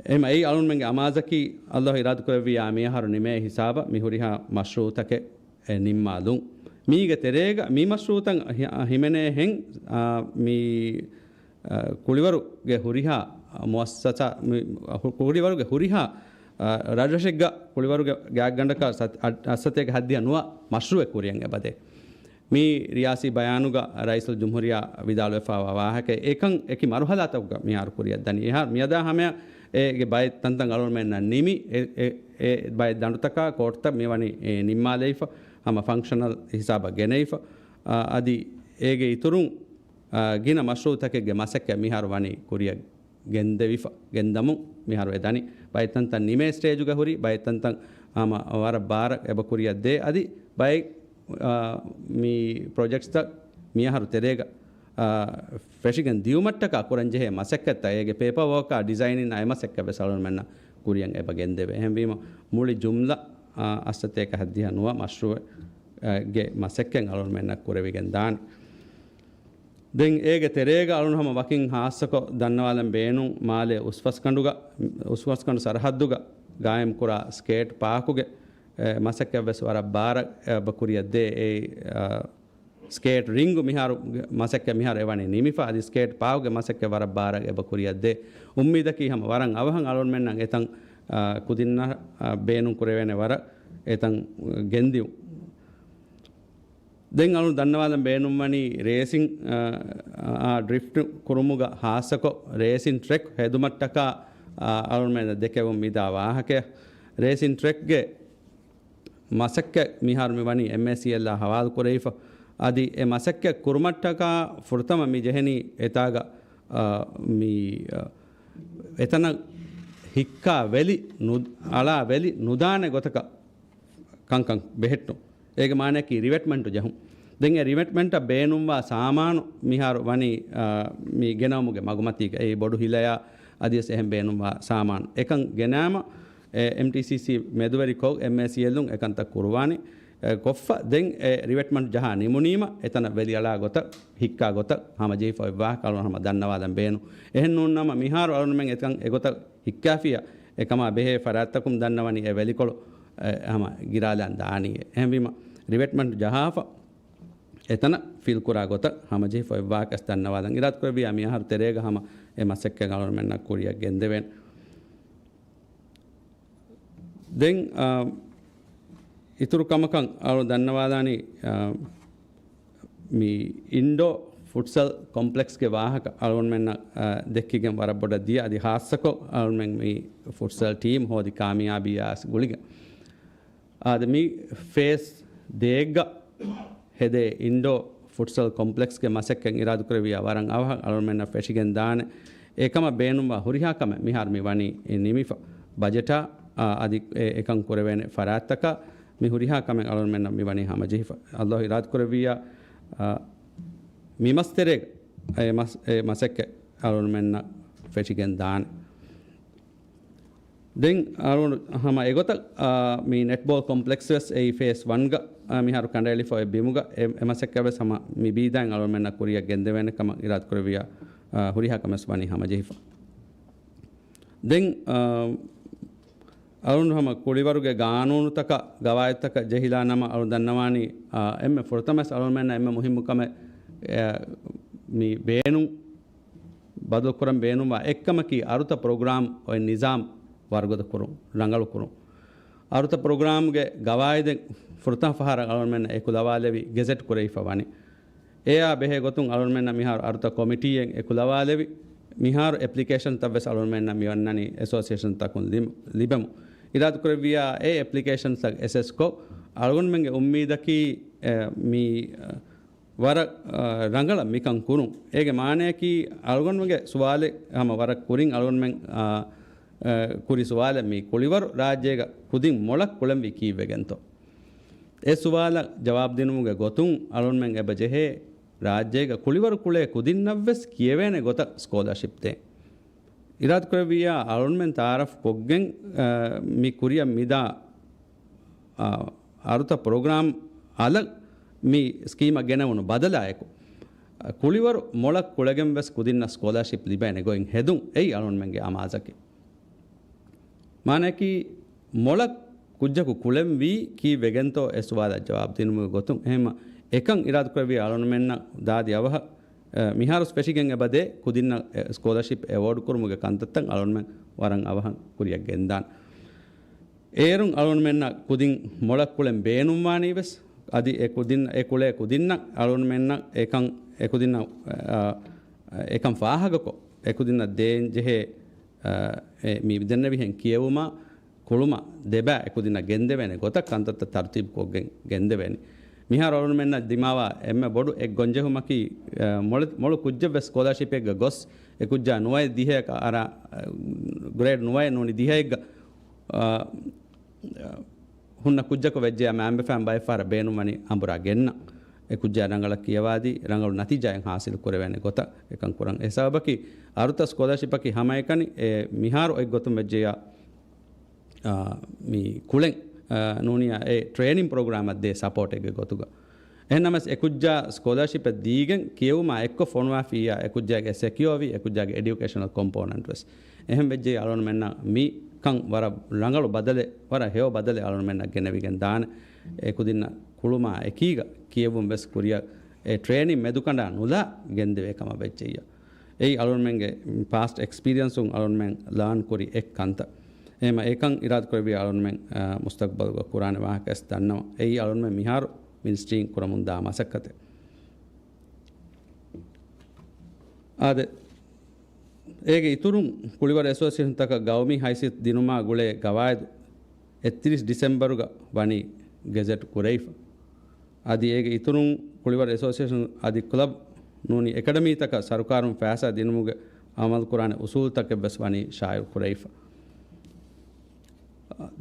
އެހެމަ އެއީ އަޅުންމެންގެ އަމާޒަކީ، އައްލާހު އިރާދަކުރެއްވިއްޔާ މިއަހަރު ނިމޭ ހިސާބަށް މި ހުރިހާ މަޝްރޫއުތަކެއް އެ ނިންމާލުން. މީގެ ތެރޭގަ މި މަޝްރޫއުތައް ހި-، ހިމެނޭހެން، އާ، މި، އާ، ކުޅިވަރުގެ ހުރިހާ މުއައްސަސާ، މި، ކުޅިވަރުގެ ހުރިހާ، އާ، ރަށްރަށެއްގަ ކުޅިވަރުގެ ގާތްގަނޑަކަށް ސަތް-، އަ-، އަށްސަތޭކަ ހައްދިހަ ނުވަ މަޝްރޫއެއް ކުރިއަށް އެބަދޭ. މި ރިޔާސީ ބަޔާނުގަ ރައީސުލްޖުމްހޫރިއްޔާ ވިދާޅުވެފައިވާ ވާހަކަ އެކަން އެކި މަރުހަލާތަކުގަ މިހާރު ކުރިއަށް ދަނީ. އެހާ މިއަދާ ހަމަޔަށް އޭގެ ބައެއް ތަންތަން އަޅުގަނޑުމެންނަށް ނިމި، އެ، އެ، އެ ބައެއް ދަނޑުތަކާ ކޯޓްތައް މިވަނީ، އެ، ނިންމާލެވިފަ، ހަމަ ފަންކްޝަނަލް ހިސާބަށް ގެނެވިފަ. އާ، އަދި އޭގެ އިތުރުން އާ، ގިނަ މަޝްރޫއުތަކެއްގެ މަސައްކަތް މިހާރު ވަނީ ކުރިއަށް ގެންދެވިފަ، ގެންދަމުން މިހާރު އެ ދަނީ. ބައެއް ތަންތަން ނިމޭ ސްޓޭޖުގަ ހުރި، ބައެއް ތަންތަން ހަމަ ވަރަށް ބާރަށް އެބަ ކުރިއަށް ދޭ. އަދި ބައެއް، އާ، މި ޕްރޮޖެކްޓްސްތައް މިއަހަރު ތެރޭގަ، އާ، ފެށިގެން ދިޔުމަށްޓަކާ ކުރަންޖެހޭ މަސައްކަތްތައް އޭގެ ޕޭޕަރ ވޯކާ ޑިޒައިނިން އާ އެ މަސައްކަތް ވެސް އަޅުގަނޑުމެންނަށް ކުރިއަށް އެބަ ގެންދެވޭ. އެހެންވީމަ މުޅި ޖުމްލަ، އާ، އަށްސަތޭކަ ހައްދިހަ ނުވަ މަޝްރޫއެއްގެ މަސައްކަތް އަޅުގަނޑުމެންނަށް ކުރެވިގެން ދާނެ. ދެން އޭގެ ތެރޭގަ އަޅުން ހަމަ ވަކިން ހާއްސަކޮށް ދަންނަވާލަން ބޭނުން މާލޭ އުސްފަސްގަނޑުގަ، އުސްފަސްގަނޑު ސަރަހައްދުގަ ގާއިމްކުރާ ސްކޭޓް ޕާކުގެ، އެ، މަސައްކަތް ވެސް ވަރަށް ބާރަށް އެބަ ކުރިއަށް ދޭ. އެ، އަ، ސްކޭޓް ރިންގު މިހާރު މަސައްކަތް މިހާރު އެވަނީ ނިމިފަ، އަދި ސްކޭޓް ޕާކުގެ މަސައްކަތް ވަރަށް ބާރަށް އެބަ ކުރިއަށް ދޭ. އުއްމީދަކީ ހަމަ ވަރަށް އަވަހަށް އަޅުންމެންނަށް އެތަން، އަ، ކުދިންނަށް، އަ، ބޭނުން ކުރެވޭނެ ވަރަށް އެތަން ގެންދިއުން. ދެން އަޅުން ދަންނަވާލަން ބޭނުންވަނީ ރޭސިން، އަ، އާ، ޑްރިފްޓް ކުރުމުގަ ހާއްސަކޮށް ރޭސިން ޓްރެކް ހެދުމަށްޓަކާ، އަ، އަޅުންމެން ދެކެވުން މިދާ ވާހަކަޔަށް. ރޭސިން ޓްރެކްގެ މަސައްކަތް މިހާރު މި ވަނީ އެމްއޭސީއެލްއާ ހަވާލު ކުރެވިފަ. އަދި އެ މަސައްކަތް ކުރުމަށްޓަކާ ފުރަތަމަ މި ޖެހެނީ އެތާގަ، އަ، މި، އަ، އެތަނަށް ހިއްކާ ވެލި ނު-، އަޅާ ވެލި ނުދާނެ ގޮތަކަށް ކަންކަން ބެހެއްޓުން. އޭގެ މާނައަކީ ރިވެޓްމަންޓު ޖަހުން. ދެން އެ ރިވެޓްމަންޓަށް ބޭނުންވާ ސާމާނު މިހާރު ވަނީ، އާ، މި ގެނައުމުގެ މަގުމަތީގަ އެއީ ބޮޑު ހިލަޔާ އަދިވެސް އެހެން ބޭނުންވާ ސާމާނު. އެކަން ގެނައިމަ، އެ، އެމްޓީސީސީ މެދުވެރިކޮށް އެމްއޭސީއެލުން އެކަންތައް ކުރުވާނީ، އެ، ކޮށްފަ. ދެން އެ ރިވެޓްމަންޓް ޖަހާ ނިމުނީމަ، އެތަނަށް ވެލިއަޅާ ގޮތަށް، ހިއްކާ ގޮތަށް ހަމަޖެހިފަ އޮތް ވާހަކަ އަޅުން ހަމަ ދަންނަވާލަން ބޭނުން. އެހެން ނޫން ނަމަ، މިހާރު އަޅުންމެން އެކަން އެގޮތަށް ހިއްކާފިޔާ، އެކަމާ ބެހޭ ފަރާތްތަކުން ދަންނަވަނީ އެ ވެލިކޮޅު، އެ، ހަމަ ގިރާލަން ދާނީ. އެހެންވީމަ، ރިވެޓްމަންޓް ޖަހާފަ، އެތަނަށް ފިލް ކުރާ ގޮތަށް ހަމަޖެހިފަ އޮތް ވާހަކަ ދަންނަވާލަން އިރާދަކުރެއްވިޔާ، މިއަހަރު ތެރޭގަ ހަމަ އެ މަސައްކަތް އަޅުގަނޑުމެންނަށް ކުރިއަށް ގެންދެވޭނެ. ދެން، އާ، އިތުރު ކަމަކަށް އަޅު ދަންނަވާލާނީ، އާ، މި އިންޑޯ ފުޓްސަލް ކޮމްޕްލެކްސްގެ ވާހަކަ އަޅުގަނޑުމެންނަށް، އާ، ދެއްކިގެން ވަރަށް ބޮޑަށް ދިޔަ، އަދި ހާއްސަކޮށް އަޅުގަނޑުމެން މި ފުޓްސަލް ޓީމް ހޯދި ކާމިޔާބީއާ ގުޅިގެން. އާދެ، މި ފޭސް ދޭއްގަ ހެދޭ އިންޑޯ ފުޓްސަލް ކޮމްޕްލެކްސްގެ މަސައްކަތް އިރާދަކުރެއްވިޔާ ވަރަށް އަވަހަށް އަޅުގަނޑުމެންނަށް ފެށިގެން ދާނެ. އެކަމަށް ބޭނުންވާ ހުރިހާ ކަމެއް މިހާރު މި ވަނީ ނިމިފަ. ބަޖެޓާ، އާ، އަދި އެ-، އެކަން ކުރެވޭނެ ފަރާތްތަކާ މި ހުރިހާ ކަމެއް އަޅުގަނޑުމެންނަށް މި ވަނީ ހަމަޖެހިފަ. އައްލާހު އިރާދަކުރެއްވިޔާ، އާ، މި މަސް ތެރޭގަ އެ މަސް-، އެ މަސައްކަތް އަޅުގަނޑުމެންނަށް ފެށިގެން ދާނެ. ދެން އަޅުގަނޑު ހަމަ އެގޮތަށް، އާ، މި ނެޓްބޯލް ކޮމްޕްލެކްސް ވެސް އެއީ ފޭސް ވަންގަ، އާ، މިހާރު ކަނޑައެޅިފަ އޮތް ބިމުގަ އެ، އެ މަސައްކަތް ވެސް ހަމަ މި ބީދާއިން އަޅުގަނޑުމެންނަށް ކުރިއަށް ގެންދެވޭނެ ކަމަށް އިރާދަކުރެއްވިޔާ، އާ، ހުރިހާ ކަމެއް ވެސް ވަނީ ހަމަޖެހިފަ. ދެން، އާ، އަޅުގަނޑު ހަމަ ކުޅިވަރުގެ ގާނޫނުތަކަށް، ގަވާއިދުތަކަށް ޖެހިލާ ނަމަ އަޅު ދަންނަވާނީ، އާ، އެންމެ ފުރަތަމަސް އަޅުގަނޑުމެންނަށް އެންމެ މުހިއްމު ކަމެއް، އެ، މި ބޭނުން ބަދަލުކުރަން ބޭނުންވާ އެއްކަމަކީ، އަރުތަ ޕްރޮގްރާމް އޮތް ނިޒާމް ވަރުގަދަ ކުރުން، ރަނގަޅު ކުރުން. އަރުތަ ޕްރޮގްރާމްގެ ގަވާއިދެއް ފުރަތަމަ ފަހަރަށް އަޅުގަނޑުމެންނަށް އެކުލަވާލެވި، ގެޒެޓް ކުރެވިފަ ވަނީ. އެއާ ބެހޭ ގޮތުން އަޅުގަނޑުމެންނަށް މިހާރު އަރުތަ ކޮމިޓީއެއް އެކުލަވާލެވި، މިހާރު އެޕްލިކޭޝަންތައް ވެސް އަޅުގަނޑުމެންނަށް މި އޮންނަނީ އެސޯސިއޭޝަންތަކުން ލިބ-، ލިބެމު. އިރާދަކުރެއްވިޔާ އެ އެޕްލިކޭޝަންތައް އެސެސްކޮށް، އަޅުގަނޑުމެންގެ އުއްމީދަކީ، އެ، މި، އަ، ވަރަށް، އަ، ރަނގަޅަށް މިކަން ކުރުން. އޭގެ މާނަޔަކީ، އަޅުގަނޑުމެންގެ ސުވާލެއް ހަމަ ވަރަށް ކުރިން އަޅުގަނޑުމެން، އަ، އަ، ކުރި ސުވާލެއް، މި ކުޅިވަރު ރާއްޖޭގަ ކުދިން މޮޅަށް ކުޅެންވީ ކީއްވެގެންތޯ؟ އެ ސުވާލަށް ޖަވާބު ދިނުމުގެ ގޮތުން އަޅުގަނޑުމެން އެބަ ޖެހޭ، ރާއްޖޭގަ ކުޅިވަރު ކުޅޭ ކުދިންނަށްވެސް ކިޔެވޭނެ ގޮތަށް ސްކޯލަޝިޕް ދޭން. އިރާދަކުރެއްވިއްޔާ އަޅުގަނޑުމެން ތައާރަފް ކޮށްގެން، އަ، މި ކުރިއަށް މިދާ، އަ، އަރުތަ ޕްރޮގްރާމް އަލަށް މި ސްކީމަށް ގެނެވުނު ބަދަލާއެކު، އަ، ކުޅިވަރު މޮޅަށް ކުޅެގެން ވެސް ކުދިންނަށް ސްކޯލަޝިޕް ލިބޭނެ ގޮތް ހެދުން އެއީ އަޅުގަނޑުމެންގެ އަމާޒަކީ. މާނައަކީ، މޮޅަށް ކުއްޖަކު ކުޅެންވީ ކީއްވެގެންތޯ އެ ސުވާލަށް ޖަވާބު ދިނުމުގެ ގޮތުން. އެހެންމަ އެކަން އިރާދަކުރެއްވި އަޅުގަނޑުމެންނަށް ދާދި އަވަހަށް، އެ، މިހާރުސް ފެށިގެން އެބަދޭ ކުދިންނަށް، އެ، ސްކޯލަޝިޕް އެވޯޑް ކުރުމުގެ ކަންތައްތައް އަޅުގަނޑުމެން ވަރަށް އަވަހަށް ކުރިއަށް ގެންދާން. އޭރުން އަޅުގަނޑުމެންނަށް ކުދިން މޮޅަށް ކުޅެން ބޭނުންވާނީ ވެސް، އަދި އެ ކުދިން، އެ ކުޅޭ ކުދިންނަށް އަޅުގަނޑުމެންނަށް އެކަން، އެ ކުދިންނަށް، އަ، އެކަން ފާހަގަކޮށް، އެ ކުދިންނަށް ދޭން ޖެހޭ، އަ، އެ މި ދެންނެވިހެން ކިޔެވުމާ، ކުޅުމަށް ދެބައި އެކުދިންނަށް ގެންދެވޭނެ ގޮތަށް ކަންތައްތައް ތަރުތީބު ކޮށްގެން ގެންދެވޭނެ. މިހާރު އަޅުންމެންނަށް ދިމާވާ އެންމެ ބޮޑު އެއް ގޮންޖެހުމަކީ، އަ، މޮޅު، މޮޅު ކުއްޖެއް ވެސް ސްކޮލާޝިޕެއްގަ ގޮސް، އެ ކުއްޖާ ނުވައެއް ދިހައަކަށް އަރާ، އަ، ގްރޭޑް ނުވައެއް ނޫނީ ދިހައެއްގަ، އަ، ހުންނަ ކުއްޖަކު ވެއްޖެޔާ މައިންބަފައިން ބައެއްފަހަރަށް ބޭނުންވަނީ އަނބުރާ ގެންނަން. އެ ކުއްޖާ ރަނގަޅަށް ކިޔަވާދީ، ރަނގަޅު ނަތީޖާއެއް ހާސިލު ކުރެވޭނެ ގޮތަށް އެކަން ކުރަން. އެ ސަބަބަކީ އަރުތަ ސްކޮލާޝިޕަކީ ހަމައެކަނި އެ މިހާރު އޮތް ގޮތުން ވެއްޖެޔާ، އާ، މި ކުޅެން، އާ، ނޫނިޔާ އެ ޓްރޭނިން ޕްރޮގްރާމަށް ދޭ ސަޕޯޓެއްގެ ގޮތުގަ. އެހެންނަމަވެސް އެ ކުއްޖާ ސްކޮލާޝިޕެއް ދީގެން ކިޔެވުމާ އެއްކޮށް ފޮނުވާފިއްޔާ އެ ކުއްޖާގެ ސެކިއޯވި އެ ކުއްޖާގެ އެޑިއުކޭޝަނަލް ކޮމްޕޯނެންޓް ވެސް. އެހެން ވެއްޖެ އަޅުންމެންނަށް މިކަން ވަރަށް ރަނގަޅު ބަދަލެއް، ވަރަށް ހެޔޮ ބަދަލެއް އަޅުންމެންނަށް ގެނެވިގެން ދާނެ. އެ ކުދިންނަށް ކުޅުމާ އެކީގަ ކިޔެވުން ވެސް ކުރިއަށް އެ ޓްރޭނިން މެދުކަނޑާ ނުލާ ގެންދެވޭ ކަމަށް ވެއްޖެއްޔާ. އެއީ އަޅުންމެންގެ ޕާސްޓް އެކްސްޕީރިއަންސުން އަޅުންމެން ލާން ކުރި އެއް ކަންތައް. އެހެމަ އެކަން އިރާދަކުރެއްވިޔާ އަޅުންމެން، އާ، މުސްތަގްބަލުގަ ކުރާނެ ވާހަކަ ވެސް ދަންނަވަން. އެއީ އަޅުންމެން މިހާރު މިނިސްޓްރީން ކުރަމުން ދާ މަސައްކަތެއް. އާދެ، އޭގެ އިތުރުން ކުޅިވަރު އެސޯސިއޭޝަންތަކަށް ގައުމީ ހައިސިއްޔަތު ދިނުމާ ގުޅޭ ގަވާއިދު އެއްތިރީސް ޑިސެމްބަރުގަ ވަނީ ގެޒެޓް ކުރެވިފަ. އަދި އޭގެ އިތުރުން ކުޅިވަރު އެސޯސިއޭޝަން އަދި ކްލަބް ނޫނީ އެކަޑަމީތަކަށް ސަރުކާރުން ފައިސާ ދިނުމުގެ އަމަލުކުރާނެ އުސޫލުތަކެއް ވެސް ވަނީ ޝާއިޢު ކުރެވިފަ.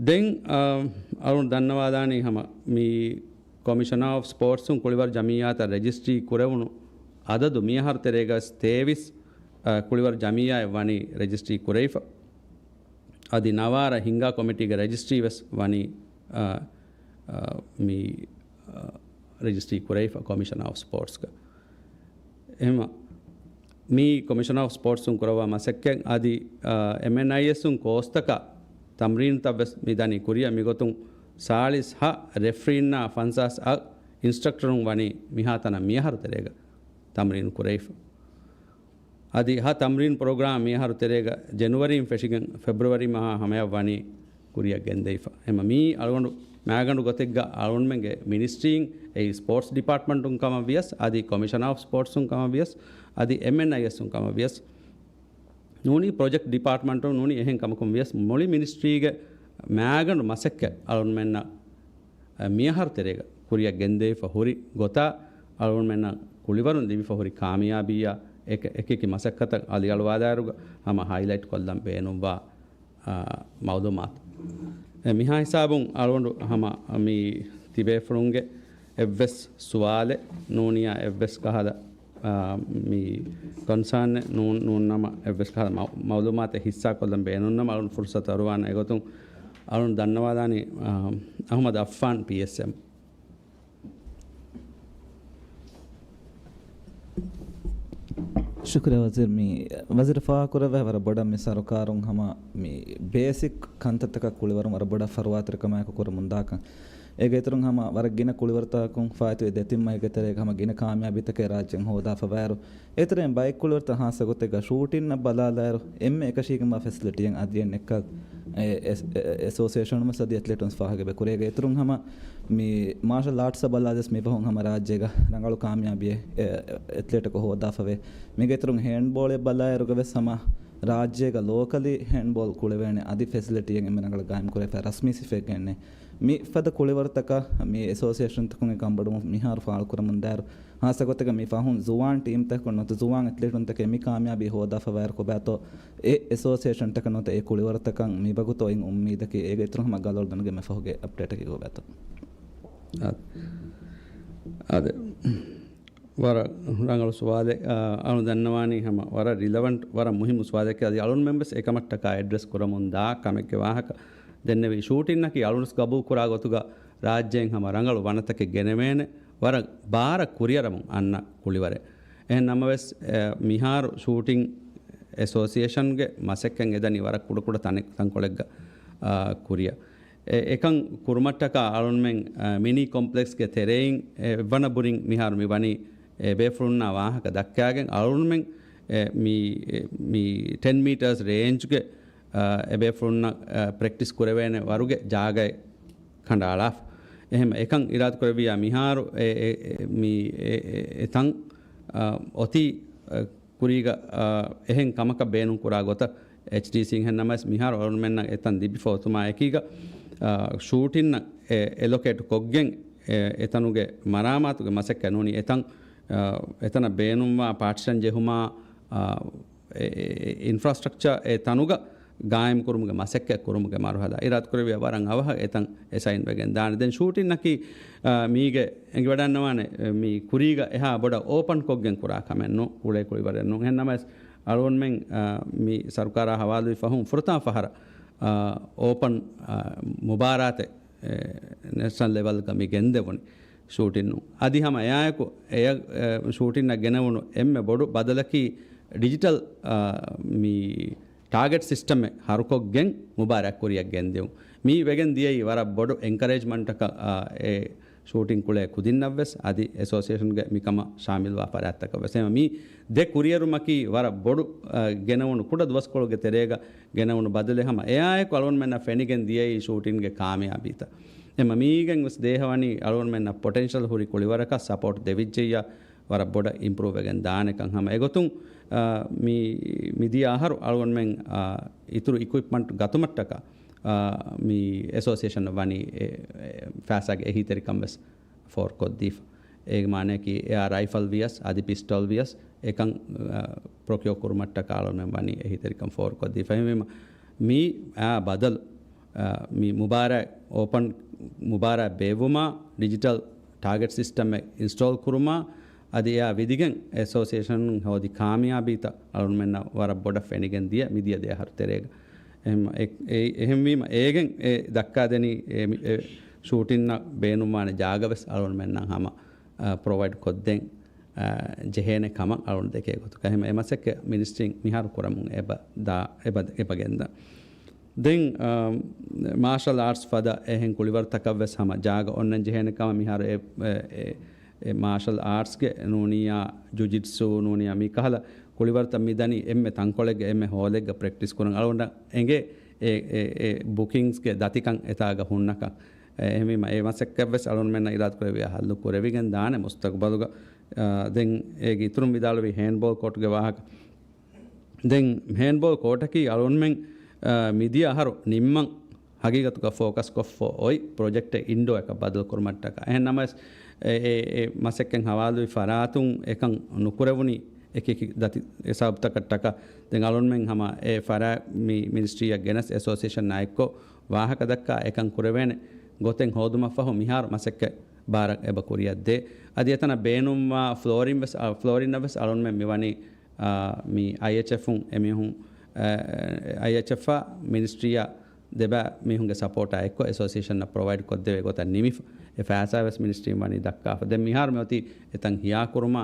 ދެން، އާ، އަޅުން ދަންނަވާލާނީ ހަމަ މި ކޮމިޝަނާ އޮފް ސްޕޯޓްސުން ކުޅިވަރު ޖަމިއްޔާތައް ރެޖިސްޓްރީ ކުރެވުނު އަދަދު މިއަހަރު ތެރޭގަ ވެސް ތޭވީސް، އާ، ކުޅިވަރު ޖަމިއްޔާއެއް ވަނީ ރެޖިސްޓްރީ ކުރެވިފަ. އަދި ނަވާރަ ހިންގާ ކޮމިޓީގެ ރެޖިސްޓްރީ ވެސް ވަނީ، އާ، އާ، މި، އާ، ރެޖިސްޓްރީ ކުރެވިފަ ކޮމިޝަނާ އޮފް ސްޕޯޓްސްގަ. އެހެމަ މީ ކޮމިޝަނާ އޮފް ސްޕޯޓްސުން ކުރައްވާ މަސައްކަތް. އަދި، އާ، އެމްއެންއައިއެސުން ކޯސްތަކަށް ތަމްރީނުތައް ވެސް މި ދަނީ ކުރިއަށް. މިގޮތުން ސާޅީސް ހަ ރެފްރީންނާ ފަންސާސް އަ އިންސްޓްރަކްޓަރުން ވަނީ މިހާތަނަށް މިއަހަރު ތެރޭގަ ތަމްރީނު ކުރެވިފަ. އަދި ހަ ތަމްރީން ޕްރޮގްރާމް މިއަހަރު ތެރޭގަ ޖެނުއަރީން ފެށިގެން ފެބްރުއަރީ މަހާ ހަމަޔަށް ވަނީ ކުރިއަށް ގެންދެވިފަ. އެމަ މީ އަޅުގަނޑު މާގަނޑު ގޮތެއްގަ އަޅުންމެންގެ މިނިސްޓްރީން އެއީ ސްޕޯޓްސް ޑިޕާޓްމަންޓުން ކަމަށް ވިޔަސް، އަދި ކޮމިޝަނާ އޮފް ސްޕޯޓްސުން ކަމަށް ވިޔަސް، އަދި އެމްއެންއައިއެސުން ކަމަށް ވިޔަސް، ނޫނީ ޕްރޮޖެކްޓް ޑިޕާޓްމަންޓުން ނޫނީ އެހެން ކަމަކުން ވިޔަސް، މުޅި މިނިސްޓްރީގެ މާގަނޑު މަސައްކަތް އަޅުންމެންނަށް މިއަހަރު ތެރޭގަ ކުރިއަށް ގެންދެވިފަ ހުރި ގޮތާ، އަޅުންމެންނަށް ކުޅިވަރުން ލިބިފަ ހުރި ކާމިޔާބީއާ އެކ-، އެކިއެކި މަސައްކަތަށް އަލިއަޅުވާލާއިރުގަ ހަމަ ހައިލައިޓް ކޮށްލަން ބޭނުންވާ، އާ، މައުލޫމާތު. އެ މިހާ ހިސާބުން އަޅުގަނޑު ހަމަ މި ތިބޭފުޅުންގެ އެއްވެސް ސުވާލެއް ނޫނިޔާ އެއްވެސް ކަހަލަ، އާ، މި ކޮންސާންއެއް ނޫން، ނޫން ނަމަ އެއްވެސް ކަހަލަ މައު-، މައުލޫމާތެއް ހިއްސާ ކޮށްލަން ބޭނުން ނަމަ އަޅުން ފުރުސަތު އަރުވާން. އެގޮތުން އަޅުން ދަންނަވާލާނީ، އާ، އަހުމަދު އައްފާން ޕީއެސްއެމް. ޝުކުރިއްޔާ ވަޒީރު. މި ވަޒީރު ފާހަގަކުރެއްވި ވަރަށް ބޮޑަށް މި ސަރުކާރުން ހަމަ މި ބޭސިކް ކަންތައްތަކަށް ކުޅިވަރުން ވަރަށް ބޮޑަށް ފަރުވާތެރިކަމާއެކު ކުރަމުންދާކަން. އޭގެ އިތުރުން ހަމަ ވަރަށް ގިނަ ކުޅިވަރުތަކުން ފާއިތުވި ދެތިން މަހެއްގެ ތެރޭގަ ހަމަ ގިނަ ކާމިޔާބީތަކެއް ރާއްޖެއިން ހޯދާފަ ވައިރު، އޭތެރެއިން ބައެއް ކުޅިވަރުތައް ހާއްސަ ގޮތެއްގަ ޝޫޓިންއަށް ބަލާލާއިރު، އެންމެ އެކަށީގެންވާ ފެސިލިޓީއެއް އަދި އެއް ނެއްކާ އެ-، އެ-، އެ-، އެސޯސިއޭޝަނުން ވެސް އަދި އެތްލެޓުން ފާހަގަވެ ކުރޭގެ އިތުރުން ހަމަ މި މާޝަލް އާޓްސްއަށް ބަލާލަސް މި ފަހުން ހަމަ ރާއްޖޭގަ ރަނގަޅު ކާމިޔާބީއެއް އެ-، އެތްލެޓަކު ހޯދާފަވޭ. މީގެ އިތުރުން ހޭންޑްބޯޅެއް ބަލާއިރުގަ ވެސް ހަމަ ރާއްޖޭގަ ލޯކަލީ ހޭންޑްބޯލް ކުޅެވޭނެ އަދި ފެސިލިޓީއެއް އެންމެ ރަނގަޅަށް ގާއިމް ކުރެވިފަ ރަސްމީ ސިފައެއްގަ އެންނެ. މި ފަދަ ކުޅިވަރުތަކަށް މި އެސޯސިއޭޝަންތަކުން އެ ކަންބޮޑުވުން މިހާރު ފާޅުކުރަމުންދާއިރު، ހާއްސަ ގޮތެއްގަ މި ފަހުން ޒުވާން ޓީމްތަކަކުން ނުވަތަ ޒުވާން އެތްލީޓުންތަކެއް މި ކާމިޔާބީ ހޯދާފަވާއިރު ކޮބާތޯ އެ އެސޯސިއޭޝަންތަކަށް ނުވަތަ އެ ކުޅިވަރުތަކަށް މިވަގުތު އޮތް އުއްމީދަކީ؟ އޭގެ އިތުރުން ހަމަ ގަލޮޅު ދަނުގެ މި ފަހުގެ އަޕްޑޭޓަކީ ކޮބާތޯ؟ އާ، އާދެ. ވަރަށް ރަނގަޅު ސުވާލެއް. އާ، އަޅު ދަންނަވާނީ ހަމަ ވަރަށް ރިލަވަންޓް، ވަރަށް މުހިއްމު ސުވާލެއް. އަދި އަޅުންމެން ވެސް އެކަމަށްޓަކާ އެޑްރެސް ކުރަމުން ދާ ކަމެއްގެ ވާހަކަ ދެންނެވި. ޝޫޓިންއަކީ އަޅުންވެސް ގަބޫލު ކުރާ ގޮތުގަ ރާއްޖޭން ހަމަ ރަނގަޅު ވަނަތަކެއް ގެނެވޭނެ، ވަރަށް ބާރަށް ކުރިއަރަމުން އަންނަ ކުޅިވަރެއް. އެހެން ނަމަވެސް، އެ، މިހާރު ޝޫޓިން އެސޯސިއޭޝަންގެ މަސައްކަތް އެދަނީ ވަރަށް ކުޑަކުޑަ ތަނެއް، ތަންކޮޅެއްގަ، އާ، ކުރިއަށް. އެ، އެކަން ކުރުމަށްޓަކާ އަޅުންމެން، އާ، މިނީ ކޮމްޕްލެކްސްގެ ތެރެއިން އެއްވަނަ ބުރިން މިހާރު މި ވަނީ އެ ބޭފުޅުންނާ ވާހަކަ ދައްކާގެން އަޅުންމެން، އެ، މި، އެ، މި ޓެން މީޓާސް ރޭންޖްގެ އާ، އެބޭފުޅުންނަށް، އާ، ޕްރެކްޓިސް ކުރެވޭނެ ވަރުގެ ޖާގައެއް ކަނޑައަޅާފަ. އެހެން އެކަން އިރާދަކުރެއްވިއްޔާ މިހާރު އެ، އެ، އެ، މި، އެ، އެ، އެ ތަން، އާ، އޮތީ، އާ، ކުރީގަ، އާ، އެހެން ކަމަކަށް ބޭނުން ކުރާ ގޮތަށް އެޗްޑީސީން ހެން ނަމަވެސް މިހާރު އަޅުންމެންނަށް އެތަން ލިބިފަ އޮތުމާ އެކީގަ، އާ، ޝޫޓިންއަށް އެ، އެލޮކޭޓް ކޮށްގެން އެ، އެތަނުގެ މަރާމާތުގެ މަސައްކަތް ނޫނީ އެތަން، އަ، އެތަނަށް ބޭނުންވާ ޕާޓިޝަން ޖެހުމާ، އަ، އެ، އެ، އިންފްރާސްޓްރަކްޗަރ އެ ތަނުގަ ގާއިމް ކުރުމުގެ މަސައްކަތް ކުރުމުގެ މަރުހަލާ އިރާދަކުރެއްވިޔާ ވަރަށް އަވަހަށް އެތަން އެސައިން ވެގެން ދާނެ. ދެން ޝޫޓިންއަކީ، އާ، މީގެ އެނގިވަޑަންނަވާނެ، އެ، މީ ކުރީގަ އެހާ ބޮޑަށް އޯޕަން ކޮށްގެން ކުރާ ކަމެއް ނޫ، ކުޅޭ ކުޅިވަރެއް ނޫ. އެހެން ނަމަވެސް އަޅުގަނޑުމެން، އާ، މި ސަރުކާރާ ހަވާލުވި ފަހުން ފުރަތަމަ ފަހަރަށް، އާ، އޯޕަން، އާ، މުބާރާތެއް، އެ، ނޭޝަނަލް ލެވަލްގަ މި ގެންދެވުނީ ޝޫޓިން ނޫ. އަދި ހަމަ އެއާއެކު އެ، އެ، ޝޫޓިންއަށް ގެނެވުނު އެންމެ ބޮޑު ބަދަލަކީ ޑިޖިޓަލް، އާ، މި ޓާގެޓް ސިސްޓަމެއް ހަރުކޮށްގެން މުބާރާތް ކުރިއަށް ގެންދިޔުން. މީ ވެގެން ދިޔައީ ވަރަށް ބޮޑު އެންކަރޭޖްމަންޓަކަށް، އާ، އެ ޝޫޓިން ކުޅޭ ކުދިންނަށްވެސް، އަދި އެސޯސިއޭޝަންގެ މިކަމަށް ޝާމިލްވާ ފަރާތްތަކަށްވެސް. އެހެން މި ދެ ކުރިއެރުމަކީ ވަރަށް ބޮޑު، އާ، ގެނެވުނު ކުޑަ ދުވަސްކޮޅުގެ ތެރޭގަ ގެނެވުނު ބަދަލެއް. ހަމަ އެއާއެކު އަޅުގަނޑުމެންނަށް ފެނިގެން ދިޔައީ ޝޫޓިންގެ ކާމިޔާބީތައް. އެމަ މީގެން ވެސް ދޭހަވަނީ އަޅުގަނޑުމެންނަށް ޕޮޓެންޝަލް ހުރި ކުޅިވަރަކަށް ސަޕޯޓް ދެވިއްޖެއްޔާ ވަރަށް ބޮޑަށް އިމްޕްރޫވް ވެގެން ދާނެކަން. ހަމަ އެގޮތުން، އާ، މި، މިދިޔަ އަހަރު އަޅުގަނޑުމެން، އާ، އިތުރު އިކުއިޕްމަންޓް ގަތުމަށްޓަކާ، އާ، މި އެސޯސިއޭޝަނަށް ވަނީ އެ، އެ، ފައިސާގެ އެހީތެރިކަން ވެސް ފޯރުކޮށްދީފަ. އޭގެ މާނައަކީ އެއާ ރައިފަލް ވިޔަސް، އަދި ޕިސްޓަލް ވިޔަސް އެކަން، އާ، ޕްރޮކިއޯ ކުރުމަށްޓަކާ އަޅުގަނޑުމެން ވަނީ އެހީތެރިކަން ފޯރުކޮށްދީފަ. އެހެންވީމަ، މި އާ ބަދަލު، އާ، މި މުބާރާތް އޯޕަން، މުބާރާތް ބޭއްވުމާ، ޑިޖިޓަލް ޓާގެޓް ސިސްޓަމެއް އިންސްޓޯލް ކުރުމާ، އަދި އެއާ ވިދިގެން އެސޯސިއޭޝަނުން ހޯދި ކާމިޔާބީތައް އަޅުގަނޑުމެންނަށް ވަރަށް ބޮޑަށް ފެނިގެން ދިޔަ މިދިޔަ ދެ އަހަރު ތެރޭގަ. އެހެން، އެ، އެ، އެހެންވީމަ އޭގެން އެ ދައްކާދެނީ އެ، އެ ޝޫޓިންއަށް ބޭނުންވާނެ ޖާގަވެސް އަޅުގަނޑުމެންނަށް ހަމަ، އާ، ޕްރޮވައިޑް ކޮށްދޭން، އާ، ޖެހޭނެ ކަމަށް އަޅުގަނޑު ދެކޭ ގޮތުގަ. އެހެން އެ މަސައްކަތް މިނިސްޓްރީން މިހާރު ކުރަމުން އެބަ ދާ، އެބަ، އެބަ ގެންދާ. ދެން، އާ، މާޝަލް އާޓްސް ފަދަ އެހެން ކުޅިވަރުތަކަށްވެސް ހަމަ ޖާގަ އޮންނަން ޖެހޭނެ ކަމަށް މިހާރު އެ، އެ، އެ، އެ މާޝަލް އާޓްސްގެ ނޫނިއްޔާ ޖުޖިޓްސު ނޫނިއްޔާ މި ކަހަލަ ކުޅިވަރުތައް މި ދަނީ އެންމެ ތަންކޮޅެއްގަ އެންމެ ހޯލެއްގަ ޕްރެކްޓިސް ކުރަން. އަޅުގަނޑަށް އެނގޭ އެ، އެ، އެ ބުކިންގްސްގެ ދަތިކަން އެތާގަ ހުންނަކަން. އެ، އެހެންވީމަ އެ މަސައްކަތްވެސް އަޅުގަނޑުމެންނަށް އިރާދަކުރެއްވިޔާ ހައްލު ކުރެވިގެން ދާނެ މުސްތަގުބަލުގަ. އާ، ދެން އޭގެ އިތުރުން ވިދާޅުވީ ހޭންޑްބޯލް ކޯޓުގެ ވާހަކަ. ދެން ހޭންޑްބޯލް ކޯޓަކީ އަޅުގަނޑުމެން، އާ، މިދިޔަ އަހަރު ނިންމަން ހަގީގަތުގަ ފޯކަސްކޮށްފަ އޮތް ޕްރޮޖެކްޓެއް އިންޑޯއަކަށް ބަދަލުކުރުމަށްޓަކާ. އެހެން ނަމަވެސް، އެ، އެ، އެ މަސައްކަތް ހަވާލުވި ފަރާތުން އެކަން ނުކުރެވުނީ އެކި އެކި ދަތި ސަބަބުތަކަށްޓަކާ. ދެން އަޅުގަނޑުމެން ހަމަ އެ ފަރާތް މި މިނިސްޓްރީއަށް ގެނެސް އެސޯސިއޭޝަންއާ އެއްކޮށް ވާހަކަ ދައްކާ އެކަން ކުރެވޭނެ ގޮތެއް ހޯދުމަށްފަހު މިހާރު މަސައްކަތް ބާރަށް އެބަ ކުރިއަށް ދޭ. އަދި އެތަނަށް ބޭނުންވާ ފްލޯރިން ވެސް، އަ، ފްލޯރިންއަށް ވެސް އަޅުގަނޑުމެން މިވަނީ، އާ، މި އައިއެޗްއެފުން އެމީހުން، އާ، އައިއެޗްއެފާ މިނިސްޓްރީއާ ދެބައި މީހުންގެ ސަޕޯޓާ އެއްކޮށް އެސޯސިއޭޝަނަށް ޕްރޮވައިޑް ކޮށްދެވޭ ގޮތަށް ނިމިފަ. އެ ފައިސާ ވެސް މިނިސްޓްރީން ވަނީ ދައްކާފަ. ދެން މިހާރު މި އޮތީ އެތަން ހިޔާކުރުމާ،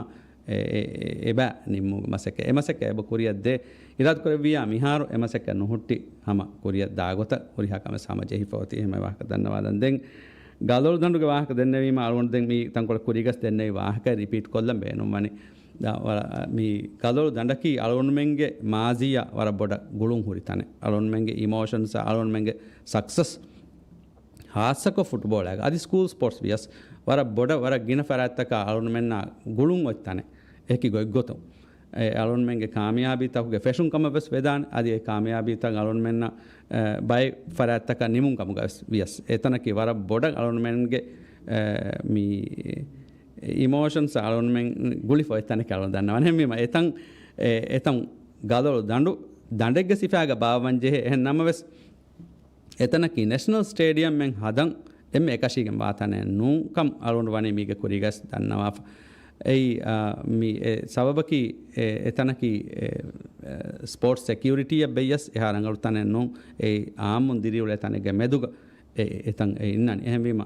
އެ، އެ، އެ، އެބަ ނިންމުމުގެ މަސައްކަތް. އެ މަސައްކަތް އެބަ ކުރިއަށް ދޭ. އިރާދަކުރެއްވިޔާ މިހާރު އެ މަސައްކަތް ނުހުއްޓި ހަމަ ކުރިއަށް ދާ ގޮތަށް ހުރިހާ ކަމެއް ހަމަ ޖެހިފަ އޮތީ. އެހެން ވާހަކަ ދަންނަވާލަން. ދެން ގަލޮޅު ދަނޑުގެ ވާހަކަ ދެންނެވީމަ އަޅުގަނޑު ދެން މި ތަންކޮޅެއް ކުރީގަސް ދެންނެވި ވާހަކަ ރިޕީޓް ކޮށްލަން ބޭނުންވަނީ. ދާ، ވަ-، މި ގަލޮޅު ދަނޑަކީ އަޅުގަނޑުމެންގެ މާޒީއަށް ވަރަށް ބޮޑަށް ގުޅުން ހުރި ތަނެއް. އަޅުގަނޑުމެންގެ އިމޯޝަންސް، އަޅުގަނޑުމެންގެ ސަކްސަސް، ހާއްސަކޮށް ފުޓްބޯޅައިގަ އަދި ސްކޫލް ސްޕޯޓްސް ވިޔަސް ވަރަށް ބޮޑަށް ވަރަށް ގިނަ ފަރާތްތަކާ އަޅުގަނޑުމެންނާ ގުޅުން އޮތް ތަނެއް. އެކި ގޮތްގޮތުން އެ އަޅުގަނޑުމެންގެ ކާމިޔާބީތަކުގެ ފެށުން ކަމަށް ވެސް ވެދާނެ. އަދި އެ ކާމިޔާބީތައް އަޅުގަނޑުމެންނަށް، އެ، ބައެއް ފަރާތްތަކަށް ނިމުން ކަމުގަ ވެސް ވިޔަސް. އެތަނަކީ ވަރަށް ބޮޑަށް އަޅުގަނޑުމެންގެ، އެ، މި އިމޯޝަންސް އަޅުގަނޑުމެން ގުޅިފަ އޮތް ތަނެކޭ އަޅުގަނޑު ދަންނަވަން. އެހެންވީމަ އެތަން، އެ، އެތަން ގަލޮޅު ދަނޑު، ދަނޑެއްގެ ސިފައިގަ ބާއްވަން ޖެހޭ. އެހެން ނަމަވެސް، އެތަނަކީ ނެޝަނަލް ސްޓޭޑިއަމްއެއް ހަދަން އެންމެ އެކަށީގެން ވާ ތަނެއް ނޫންކަން އަޅުގަނޑު ވަނީ މީގެ ކުރީގަސް ދަންނަވާފަ. އެއީ، އާ، މި އެ ސަބަބަކީ އެ، އެތަނަކީ އެ، އެ، ސްޕޯޓްސް ސެކިއުރިޓީއަށް ބެއްޔަސް އެހާ ރަނގަޅު ތަނެއް ނޫން. އެއީ އާއްމުން ދިރިއުޅޭ ތަނެއްގެ މެދުގަ އެ، އެ، އެތަން އެ އިންނަނީ. އެހެންވީމަ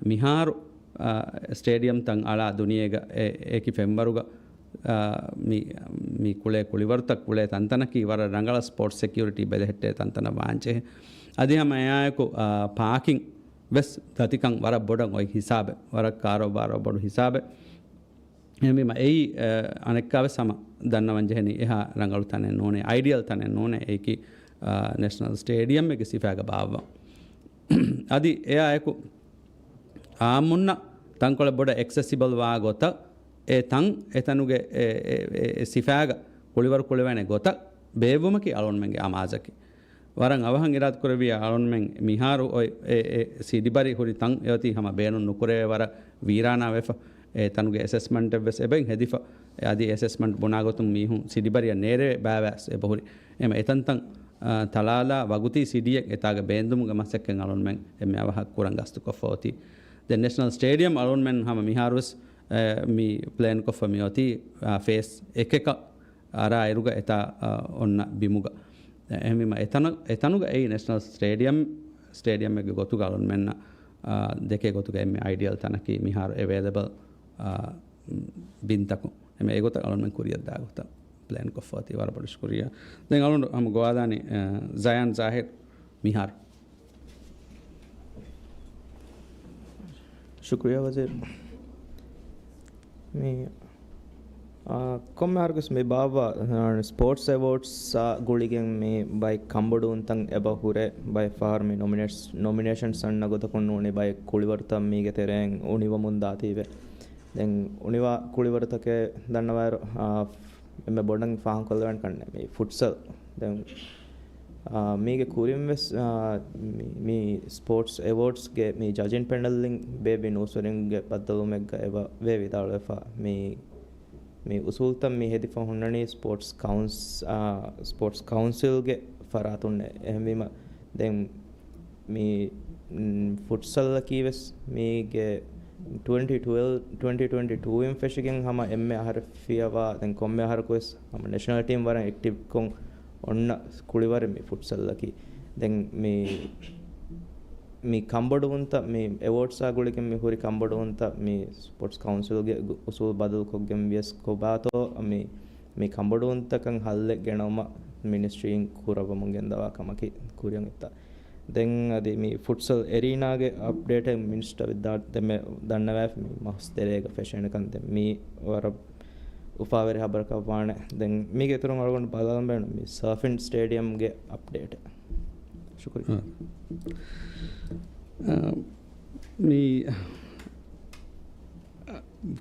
މިހާރު، އާ، ސްޓޭޑިއަމްތައް އަޅާ ދުނިޔޭގަ އެ، އެކި ފެންވަރުގަ، އާ، މި، މި ކުޅޭ ކުޅިވަރުތައް ކުޅޭ ތަންތަނަކީ ވަރަށް ރަނގަޅަށް ސްޕޯޓްސް ސެކިއުރިޓީ ބެލެހެއްޓޭ ތަންތަނަށް ވާންޖެހޭ. އަދި ހަމަ އެއާއެކު، އާ، ޕާކިން ވެސް ދަތިކަން ވަރަށް ބޮޑަށް އޮތް ހިސާބެއް، ވަރަށް ކާރޯބާރު ބޮޑު ހިސާބެއް. އެހެންވީމަ އެއީ، އަ، އަނެއްކާވެސް ހަމަ ދަންނަވަން ޖެހެނީ އެހާ ރަނގަޅު ތަނެއް ނޫނޭ، އައިޑިއަލް ތަނެއް ނޫނޭ. އެއީކީ، އަ، ނެޝަނަލް ސްޓޭޑިއަމްއެއްގެ ސިފައިގަ ބާއްވަން. އަދި އެއާއެކު އާއްމުންނަށް ތަންކޮޅެއް ބޮޑަށް އެކްސެސިބަލް ވާ ގޮތަށް އެ ތަން އެތަނުގެ އެ، އެ، އެ، އެ ސިފައިގަ ކުޅިވަރު ކުޅެވޭނެ ގޮތަށް ބޭއްވުމަކީ އަޅުގަނޑުމެންގެ އަމާޒަކީ. ވަރަށް އަވަހަށް އިރާދަކުރެއްވިޔާ އަޅުންމެން މިހާރު އޮތް އެ، އެ ސިޑިބަރި ހުރި ތަން އެއޮތީ ހަމަ ބޭނުން ނުކުރެވޭ ވަރަށް ވީރާނާވެފަ. އެ ތަނުގެ އެސެސްމަންޓެއްވެސް އެބައިން ހެދިފަ. އަދި އެސެސްމަންޓް ބުނާގޮތުން މީހުން ސިޑިބަރިއަށް ނޭރެވޭ ބާވާސް އެބަހުރި. އެމަ އެތަންތަން، އާ، ތަޅާލާ ވަގުތީ ސިޑިއެއް އެތާގަ ބޭންދުމުގެ މަސައްކަތް އަޅުންމެން އެންމެ އަވަހަށް ކުރަން ގަސްތުކޮށްފަ އޮތީ. ދެން ނެޝަނަލް ސްޓޭޑިއަމް އަޅުންމެން ހަމަ މިހާރުވެސް، އެ، މި ޕްލޭންކޮށްފަ މިއޮތީ، އާ، ފޭސް އެކަކަށް އަރާ އިރުގަ އެތާ، އަ، އޮންނަ ބިމުގަ. އެހެންވީމަ އެތަނަށް، އެތަނުގަ އެއީ ނެޝަނަލް ސްޓޭޑިއަމް، ސްޓޭޑިއަމެއްގެ ގޮތުގަ އަޅުންމެންނަށް، އަ، ދެކޭ ގޮތުގަ އެންމެ އައިޑިއަލް ތަނަކީ މިހާރު އެވޭލެބަލް، އަ، ބިންތަކުން. އެމެ އެގޮތަށް އަޅުންމެން ކުރިއަށް ދާ ގޮތަށް ޕްލޭން ކޮށްފަ އޮތީ ވަރަށް ބޮޑު ޝުކުރިއްޔާ. ދެން އަޅުން ހަމަ ގޮވާލާނީ، އަ، ޒަޔާން ޒާހިރް މިހާރު. ޝުކުރިއްޔާ ވަޒީރު. މި، އާ، ކޮންމެ އަހަރަކުވެސް މި ބާއްވާ، އާ، ސްޕޯޓްސް އެވޯޑްސްއާ ގުޅިގެން މި ބައެއް ކަންބޮޑުވުންތައް އެބަ ހުރޭ، ބައެއް ފަހަރު މި ނޮމިނޭޓްސް، ނޮމިނޭޝަންސް އަންނަ ގޮތަކުން ނޫނީ ބައެއް ކުޅިވަރުތައް މީގެ ތެރެއިން އުނިވަމުން ދާތީވެ. ދެން އުނިވާ ކުޅިވަރުތަކެއް ދަންނަވާއިރު، އާ، އެންމެ ބޮޑަށް ފާހަގަކޮށްލެވޭނެ ކަންނޭނގެ މި ފުޓްސަލް. ދެން، އާ، މީގެ ކުރިން ވެސް، އާ، މި، މި ސްޕޯޓްސް އެވޯޑްސްގެ މި ޖަޖިން ޕެނަލްއިން ބޭއްވި ނޫސްވެރިންގެ ބައްދަލުވުމެއްގަ އެބަ ވޭ ވިދާޅުވެފަ. މި، މި އުސޫލުތައް މި ހެދިފަ ހުންނަނީ ސްޕޯޓްސް ކައުންސް، އާ، ސްޕޯޓްސް ކައުންސިލްގެ ފަރާތުންނޭ. އެހެންވީމަ، ދެން މި، މް، ފުޓްސަލްއަކީ ވެސް މީގެ ޓްވެންޓީ ޓްވެލްވް، ޓްވެންޓީ ޓްވެންޓީ ޓޫއިން ފެށިގެން ހަމަ އެންމެ އަހަރެއް ފިޔަވާ، ދެން ކޮންމެ އަހަރަކު ވެސް ހަމަ ނެޝަނަލް ޓީމް ވަރަށް އެކްޓިވްކޮށް އޮންނަ ކުޅިވަރެއް މި ފުޓްސަލްއަކީ. ދެން މި، މި ކަންބޮޑުވުންތައް މި އެވޯޑްސްއާ ގުޅިގެން މި ހުރި ކަންބޮޑުވުންތައް މި ސްޕޯޓްސް ކައުންސިލްގެ ގު-، އުސޫލް ބަދަލުކޮށްގެން ވިޔަސް ކޮބާތޯ މި، މި ކަންބޮޑުވުންތަކަށް ހައްލެއް ގެނައުމަށް މިނިސްޓްރީއިން ކުރައްވަމުން ގެންދަވާ ކަމަކީ ކުރިއަށް އޮތްތާ. ދެން އަދި މި ފުޓްސަލް އެރީނާގެ އަޕްޑޭޓެއް މިނިސްޓަރ ވިދާ-، ދެންމެ ދަންނަވާފި މި މަހުސް ތެރޭގަ ފެށޭނެކަން. ދެން މީ ވަރަށް އުފާވެރި ހަބަރަކަށް ވާނެ. ދެން މީގެ އިތުރުން އަޅުގަނޑު ބަލާލަން ބޭނުން މި ސާފިން ސްޓޭޑިއަމްގެ އަޕްޑޭޓެއް. ޝުކުރިއްޔާ. އާ. އާ، މި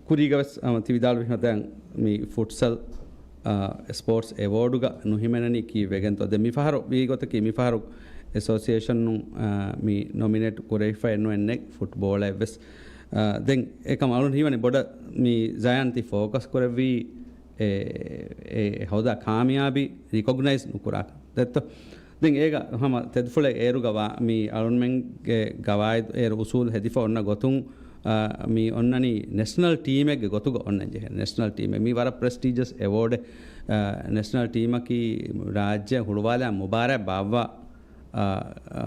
ކުރީގަވެސް، އަ، ތި ވިދާޅުވި ހަދައިން މި ފުޓްސަލް، އަ، ސްޕޯޓްސް އެވޯޑުގަ ނުހިމެނެނީ ކީއްވެގެންތޯ؟ ދެން މިފަހަރު ވީގޮތަކީ މިފަހަރު އެސޯސިއޭޝަނުން، އަ، މި ނޮމިނޭޓް ކުރެވިފައެއް ނުވެ ނެޓް ފުޓްބޯޅައެއްވެސް. އަ، ދެން އެކަމް އަޅުން ހީވަނީ ބޮޑަށް މި ޒަޔާން ތި ފޯކަސް ކުރެއްވީ އެ، އެ ހޯދާ ކާމިޔާބީ ރިކޮގްނައިޒް ނުކުރާކަން. ދެއްތޯ؟ ދެން އޭގަ ހަމަ ތެދުފުޅެއް އޭރުގަ ވާ މި އަޅުންމެންގެ ގަވާއިދު އޭރު އުސޫލު ހެދިފަ އޮންނަ ގޮތުން، އާ، މި އޮންނަނީ ނެޝަނަލް ޓީމެއްގެ ގޮތުގަ އޮންނަން ޖެހޭ. ނެޝަނަލް ޓީމެއް މި ވަރަށް ޕްރެސްޓީޖަސް އެވޯޑެއް. އާ، ނެޝަނަލް ޓީމަކީ ރާއްޖެ ހުޅުވާލާ މުބާރާތް ބާއްވާ، އާ، އާ،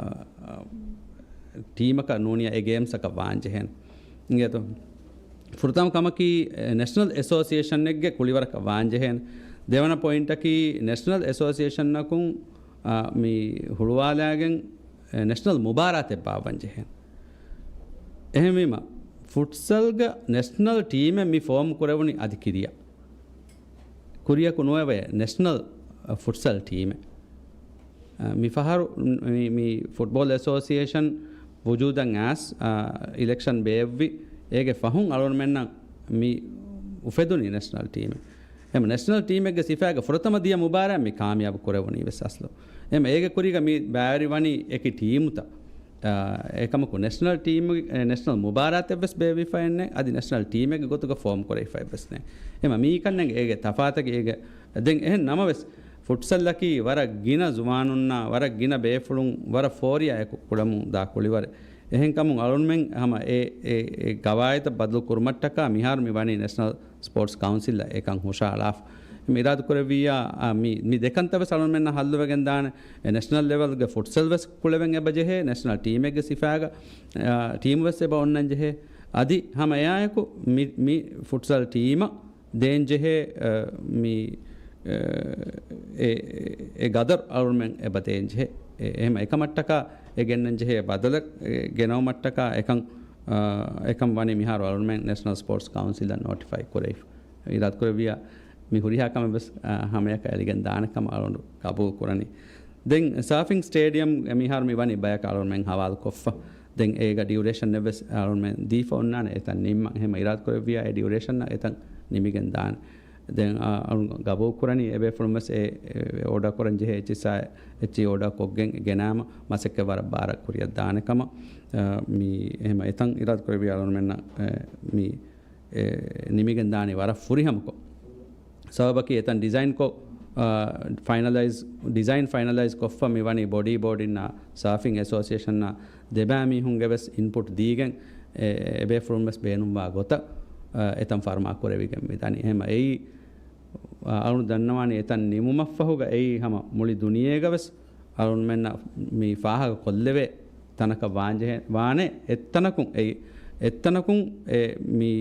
ޓީމަކަށް ނޫނިޔާ އެ ގޭމްސްއަކަށް ވާން ޖެހޭނެ. އިނގޭތޯ؟ ފުރަތަމަ ކަމަކީ، އެ، ނެޝަނަލް އެސޯސިއޭޝަނެއްގެ ކުޅިވަރަކަށް ވާން ޖެހޭނެ. ދެވަނަ ޕޮއިންޓަކީ، ނެޝަނަލް އެސޯސިއޭޝަނަކުން އާ، މި ހުޅުވާލާގެން، އެ، ނެޝަނަލް މުބާރާތެއް ބާއްވަން ޖެހޭނެ. އެހެންވީމަ، ފުޓްސަލްގަ ނެޝަނަލް ޓީމެއް މި ފޯމް ކުރެވުނީ އަދި ކިރިޔަށް. ކުރިޔަކު ނުވެވޭ ނެޝަނަލް، އަ، ފުޓްސަލް ޓީމެއް. އަ، މި ފަހަރު މި، މި ފުޓްބޯލް އެސޯސިއޭޝަން ވުޖޫދަށް އައިސް، އާ، އިލެކްޝަން ބޭއްވި، އޭގެ ފަހުން އަޅުގަނޑުމެންނަށް މި އުފެދުނީ ނެޝަނަލް ޓީމެއް. އެހެން ނެޝަނަލް ޓީމެއްގެ ސިފައިގަ ފުރަތަމަ ދިޔަ މުބާރާތް މި ކާމިޔާބު ކުރެވުނީ ވެސް އަސްލު. އެހެން އޭގެ ކުރީގަ މި ބައިވެރިވަނީ އެކި ޓީމުތައް. އާ، އެކަމަކު ނެޝަނަލް ޓީމު، އެ، ނެޝަނަލް މުބާރާތެއް ވެސް ބޭއްވިފައެއް ނެތް، އަދި ނެޝަނަލް ޓީމެއްގެ ގޮތުގަ ފޯމް ކުރެވިފައެއް ވެސް ނެތް. އެމަ މީކަންނެންގެ އޭގެ ތަފާތަކީ އޭގެ. ދެން އެހެން ނަމަވެސް، ފުޓްސަލްއަކީ ވަރަށް ގިނަ ޒުވާނުންނާ، ވަރަށް ގިނަ ބޭފުޅުން، ވަރަށް ފޯރިޔާ އެކު ކުޅަމުން ދާ ކުޅިވަރެއް. އެހެންކަމުން އަޅުންމެން ހަމަ އެ، އެ، އެ ގަވާއިދަށް ބަދަލު ކުރުމަށްޓަކާ މިހާރު މި ވަނީ ނެޝަނަލް ސްޕޯޓްސް ކައުންސިލްއަށް އެކަން ހުށައަޅާފަ. މި އިރާދަކުރެއްވިއްޔާ، އާ، މި، މި ދެކަންތައް ވެސް އަޅުންމެންނަށް ހައްލުވެގެން ދާނެ. އެ ނެޝަނަލް ލެވެލްގެ ފުޓްސަލް ވެސް ކުޅެވެން އެބަ ޖެހޭ، ނެޝަނަލް ޓީމެއްގެ ސިފައިގަ، އާ، ޓީމު ވެސް އެބަ އޮންނަން ޖެހޭ. އަދި ހަމަ އެއާއެކު މި، މި ފުޓްސަލް ޓީމަށް ދޭން ޖެހޭ، އަ، މި، އަ، އެ، އެ ގަދަރު އަޅުމެން އެބަ ދޭން ޖެހޭ. އެ، އެހެމަ އެކަމަށްޓަކާ އެ ގެންނަން ޖެހޭ ބަދަލެއް، އެ ގެނައުމަށްޓަކާ އެކަން، އަ، އެކަން ވަނީ މިހާރު އަޅުމެން ނެޝަނަލް ސްޕޯޓްސް ކައުންސިލަށް ނޯޓިފައި ކުރެވި. އިރާދަކުރެއްވިޔާ މި ހުރިހާ ކަމެއް ވެސް، އަ، ހަމަޔަކަށް އެޅިގެން ދާނެ ކަމަށް އަޅުނޑު ޤަބޫލު ކުރަނީ. ދެން ސާފިން ސްޓޭޑިއަމް މިހާރު މި ވަނީ ބަޔަކަށް އަޅުމެން ހަވާލު ކޮށްފަ. ދެން އޭގަ ޑިއުރޭޝަން އެއްވެސް އަޅުމެން ދީފަ އޮންނާނެ އެތަން ނިންމަން. އެހެމަ އިރާދަކުރެއްވިޔާ އެ ޑިއުރޭޝަން އެތަން ނިމިގެން ދާނެ. ދެން އަ-، އަޅުން ގަބޫލު ކުރަނީ އެބޭފުޅުން ވެސް އެ، އެ އޯޑާ ކުރަން ޖެހޭ އެޗްއިސްއާ އެޗްއީ އޯޑާ ކޮށްގެން ގެނާމަ މަސައްކަތް ވަރަށް ބާރަށް ކުރިއަށް ދާނެ ކަމަށް، އަ، މި އެހެމަ އެތަން އިރާދަ ކުރެއްވި އަޅުންމެންނަށް، އެ، މި، އެ، ނިމިގެން ދާނީ ވަރަށް ފުރިހަމަކޮށް. ސަބަބަކީ އެތަން ޑިޒައިންކޮށް، އަ، ފައިނަލައިޒް، ޑިޒައިން ފައިނަލައިޒް ކޮށްފަ މި ވަނީ ބޮޑީ ބޯޑިންނާ ސާފިން އެސޯސިއޭޝަންނާ ދެބައިމީހުންގެ ވެސް އިންޕުޓް ދީގެން އެ، އެބޭފުޅުން ވެސް ބޭނުންވާ ގޮތަށް، އަ، އެތަން ފަރުމާ ކުރެވިގެން މިދަނީ. އެހެމަ އެއީ، އަ، އަޅުން ދަންނަވާނީ އެތަން ނިމުމަށްފަހުގަ އެއީ ހަމަ މުޅި ދުނިޔޭގަ ވެސް އަޅުންމެންނަށް މި ފާހަގަ ކޮށްލެވޭ ތަނަކަށް ވާންޖެހޭ، ވާނެ އެއްތަނަކުން އެއީ، އެއްތަނަކުން އެ މި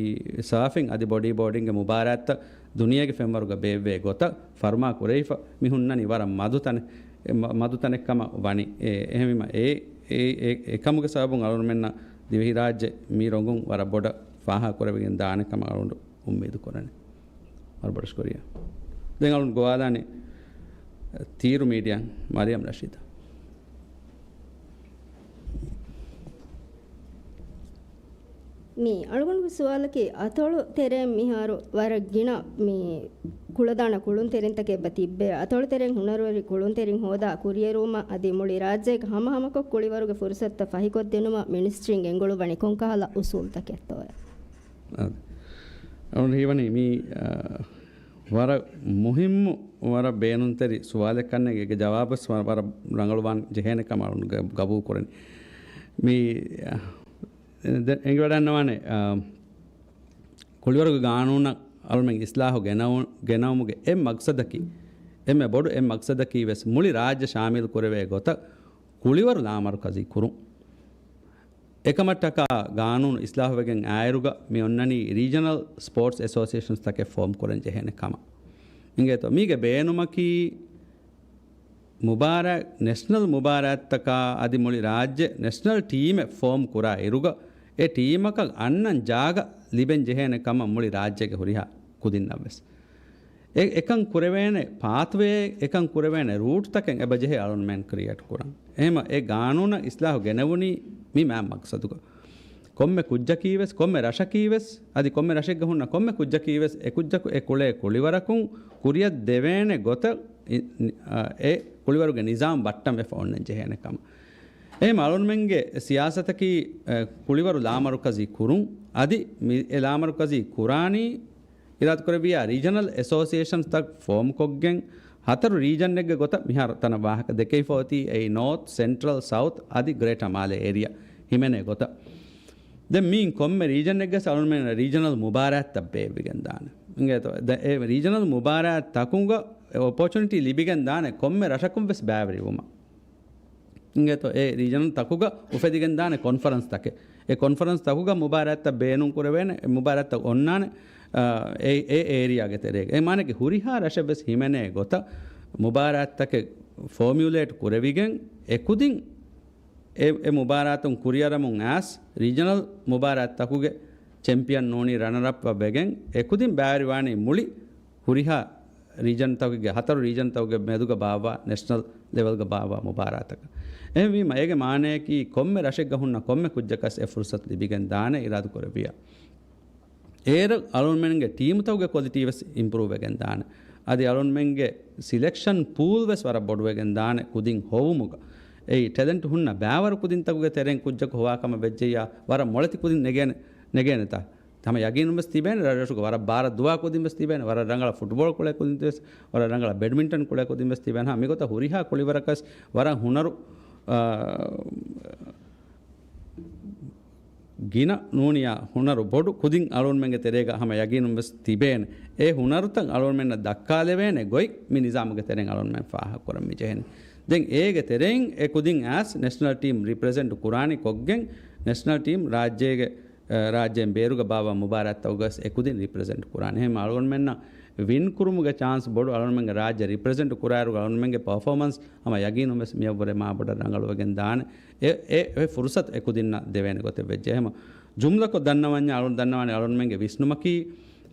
ސާފިން އަދި ބޮޑީ ބޯޑިންގެ މުބާރާތްތައް ދުނިޔޭގެ ފެންވަރުގަ ބޭއްވޭ ގޮތަށް ފަރުމާ ކުރެވިފަ މި ހުންނަނީ ވަރަށް މަދު ތަނެއް، އެ މަ-، މަދު ތަނެއް ކަމަށް ވަނީ. އެ، އެހެންވީމަ އެ، އެ، އެ، އެކަމުގެ ސަބަބުން އަޅުންމެންނަށް ދިވެހިރާއްޖެ މި ރޮނގުން ވަރަށް ބޮޑަށް ފާހަގަ ކުރެވިގެން ދާނެ ކަމަށް އަޅުގަނޑު އުއްމީދު ކުރަނީ. ވަރަށް ބޮޑަށް ޝުކުރިއްޔާ. ދެން އަޅުން ގޮވާލާނީ ތީރު މީޑިއާ މަރިޔަމް ރަޝީދާ. މި އަޅުގަނޑުގެ ސުވާލަކީ، އަތޮޅު ތެރެއިން މިހާރު ވަރަށް ގިނަ މި ކުޅަދާނަ ކުޅުންތެރިންތަކެއް އެބަ ތިއްބެވެ. އަތޮޅު ތެރެއިން ހުނަރުވެރި ކުޅުންތެރިން ހޯދާ ކުރިއެރުވުމަށް އަދި މުޅި ރާއްޖޭގެ ހަމަހަމަކޮށް ކުޅިވަރުގެ ފުރުސަތުތައް ފަހިކޮށްދިނުމަށް މިނިސްޓްރީން ގެންގުޅުއްވަނީ ކޮންކަހަލަ އުސޫލުތަކެއްތޯއެ؟ އަ، އަޅުގަނޑު ހީވަނީ މި، އަ، ވަރަށް މުހިއްމު، ވަރަށް ބޭނުންތެރި ސުވާލެއް ކަންނޭނގެ. އޭގެ ޖަވާބުވެސް ވަ-، ވަރަށް ރަނގަޅުވާން ޖެހޭނެ ކަމަށް އަޅުގަނޑު ގަ-، ގަބޫލު ކުރަނީ. މި، އަ، ދެން އެނގިވަޑަންނަވާނެ، އަ، ކުޅިވަރުގެ ގާނޫނަށް އަޅުމެން އިސްލާހު ގެނައު-، ގެނައުމުގެ އެއް މަގްސަދަކީ، އެންމެ ބޮޑު އެއް މަގްސަދަކީ ވެސް މުޅި ރާއްޖެ ޝާމިލް ކުރެވޭ ގޮތަށް ކުޅިވަރު ލާމަރުކަޒީ ކުރުން. އެކަމަށްޓަކާ ގާނޫނު އިސްލާހުވެގެން އާއިރުގަ މި އޮންނަނީ ރީޖަނަލް ސްޕޯޓްސް އެސޯސިއޭޝަންސްތަކެއް ފޯމް ކުރަން ޖެހޭނެ ކަމަށް. އިނގޭތޯ، މީގެ ބޭނުމަކީ މުބާރާތް، ނެޝަނަލް މުބާރާތްތަކާ އަދި މުޅި ރާއްޖެ ނެޝަނަލް ޓީމެއް ފޯމް ކުރާ އިރުގަ، އެ ޓީމަކަށް އަންނަން ޖާގަ ލިބެން ޖެހޭނެ ކަމަށް މުޅި ރާއްޖޭގެ ހުރިހާ ކުދިންނަށް ވެސް. އެ-، އެކަން ކުރެވޭނެ ޕާތްވޭ، އެކަން ކުރެވޭނެ ރޫޓްތަކެއް އެބަ ޖެހޭ އަޅުންމެން ކްރިއޭޓް ކުރަން. އެހެމަ އެ ގާނޫނަށް އިސްލާހު ގެނެވުނީ މި މާ މަގްސަދުގަ. ކޮންމެ ކުއްޖަކީ ވެސް، ކޮންމެ ރަށަކީ ވެސް، އަދި ކޮންމެ ރަށެއްގަ ހުންނަ ކޮންމެ ކުއްޖަކީ ވެސް، އެ ކުއްޖަކު އެ ކުޅޭ ކުޅިވަރަކުން ކުރިއަށް ދެވޭނެ ގޮތަށް އި-، އަ، އެ ކުޅިވަރުގެ ނިޒާމް ބައްޓަން ވެފަ އޮންނަން ޖެހޭނެ ކަމަށް. އެހެމަ އަޅުންމެންގެ ސިޔާސަތަކީ، އަ، ކުޅިވަރު ލާމަރުކަޒީ ކުރުން. އަދި މި އެ ލާމަރުކަޒީ ކުރާނީ އިރާދަކުރެއްވިޔާ ރީޖަނަލް އެސޯސިއޭޝަންސްތައް ފޯމްކޮށްގެން ހަތަރު ރީޖަންއެއްގެ ގޮތަށް މިހާރު ތަނަށް ވާހަކަ ދެކެވިފަ އޮތީ އެއީ ނޯތް، ސެންޓްރަލް، ސައުތް އަދި ގްރޭޓަ މާލޭ އޭރިއާ ހިމެނޭ ގޮތަށް. ދެން މީން ކޮންމެ ރީޖަންއެއްގަސް އަޅުންމެން ރީޖަނަލް މުބާރާތްތައް ބޭއްވިގެން ދާނެ. އިނގޭތޯ، ދެ-، އެ ރީޖަނަލް މުބާރާތް ތަކުގަ އޮޕޯޗުނިޓީ ލިބިގެން ދާނެ ކޮންމެ ރަށަކުން ވެސް ބައިވެރިވުމަށް. އިނގޭތޯ، އެ ރީޖަނަލް ތަކުގަ އުފެދިގެން ދާނެ ކޮންފަރެންސް ތަކެއް. އެ ކޮންފަރެންސް ތަކުގަ މުބާރާތްތައް ބޭނުން ކުރެވޭނެ، މުބާރާތްތައް އޮންނާނެ، އާ، އެ، އެ އޭރިއާގެ ތެރޭގަ. އެ މާނައަކީ ހުރިހާ ރަށެއް ވެސް ހިމެނޭ ގޮތަށް މުބާރާތްތަކެއް ފޯމިއުލޭޓް ކުރެވިގެން އެކުދިން އެ، އެ މުބާރާތުން ކުރިއަރަމުން އައިސް ރީޖަނަލް މުބާރާތް ތަކުގެ ޗެމްޕިއަން ނޫނީ ރަނަރަޕްއަށް ވެގެން އެކުދިން ބައިވެރިވާނީ މުޅި ހުރިހާ ރީޖަންތަކުގެ، ހަތަރު ރީޖަންތަކުގެ މެދުގަ ބާއްވާ ނެޝަނަލް ލެވެލްގަ ބާއްވާ މުބާރާތަކަށް. އެހެންވީމަ، އޭގެ މާނައަކީ ކޮންމެ ރަށެއްގަ ހުންނަ ކޮންމެ ކުއްޖަކަސް އެ ފުރުސަތު ލިބިގެން ދާނެ އިރާދަކުރެއްވިޔާ. އޭރު އަޅުންމެންގެ ޓީމުތަކުގެ ކޮލިޓީ ވެސް އިމްޕްރޫވް ވެގެން ދާނެ. އަދި އަޅުންމެންގެ ސިލެކްޝަން ޕޫލް ވެސް ވަރަށް ބޮޑުވެގެން ދާނެ ކުދިން ހޮވުމުގަ. އެއީ ޓެލެންޓް ހުންނަ ބައިވަރު ކުދިންތަކުގެ ތެރެއިން ކުއްޖަކު ހޮވާ ކަމަށް ވެއްޖެއްޔާ ވަރަށް މޮޅެތި ކުދިން ނެގޭނެ، ނެގޭނެތާ؟ ހަމަ ޔަގީނުން ވެސް ތިބޭނެ، ރަށްރަށުގަ ވަރަށް ބާރަށް ދުވާ ކުދިން ވެސް ތިބޭނެ، ވަރަށް ރަނގަޅަށް ފުޓްބޯޅަ ކުޅޭ ކުދިން ވެސް، ވަރަށް ރަނގަޅަށް ބެޑްމިންޓަން ކުޅޭ ކުދިން ވެސް ތިބޭނެ. ހަމަ މިގޮތަށް ހުރިހާ ކުޅިވަރަކަސް ވަރަށް ހުނަރު، އާ، ގިނަ ނޫނިޔާ ހުނަރު ބޮޑު ކުދިން އަޅުންމެންގެ ތެރޭގަ ހަމަ ޔަގީނުން ވެސް ތިބޭނެ. އެ ހުނަރުތައް އަޅުންމެންނަށް ދައްކާލެވޭނެ ގޮތް މި ނިޒާމުގެ ތެރެއިން އަޅުންމެން ފާހަގަކުރަން މި ޖެހެނީ. ދެން އޭގެ ތެރެއިން އެ ކުދިން އައިސް ނެޝަނަލް ޓީމް ރިޕްރެޒެންޓް ކުރާނީ ކޮށްގެން، ނެޝަނަލް ޓީމް ރާއްޖޭގެ އަ، ރާއްޖޭން ބޭރުގަ ބާއްވާ މުބާރާތްތަކުގަސް އެކުދިން ރިޕްރެޒެންޓް ކުރާނެ. އެހެން އަޅުގަނޑުމެންނަށް ވިން ކުރުމުގެ ޗާންސް ބޮޑު. އަޅުގަނޑުމެންގެ ރާއްޖެ ރިޕްރެޒެންޓް ކުރާއިރު އަޅުގަނޑުމެންގެ ޕަރފޯމަންސް ހަމަ ޔަގީނުން ވެސް މިއަށްވުރެ މާ ބޮޑަށް ރަނގަޅުވެގެން ދާނެ. އެ، އެ، އެ ފުރުސަތު އެކުދިންނަށް ދެވޭނެ ގޮތެއް ވެއްޖެ. އެހެން ޖުމްލަކޮށް ދަންނަވަންޏާ އަޅުން ދަންނަވާނެ އަޅުގަނޑުމެންގެ ވިސްނުމަކީ،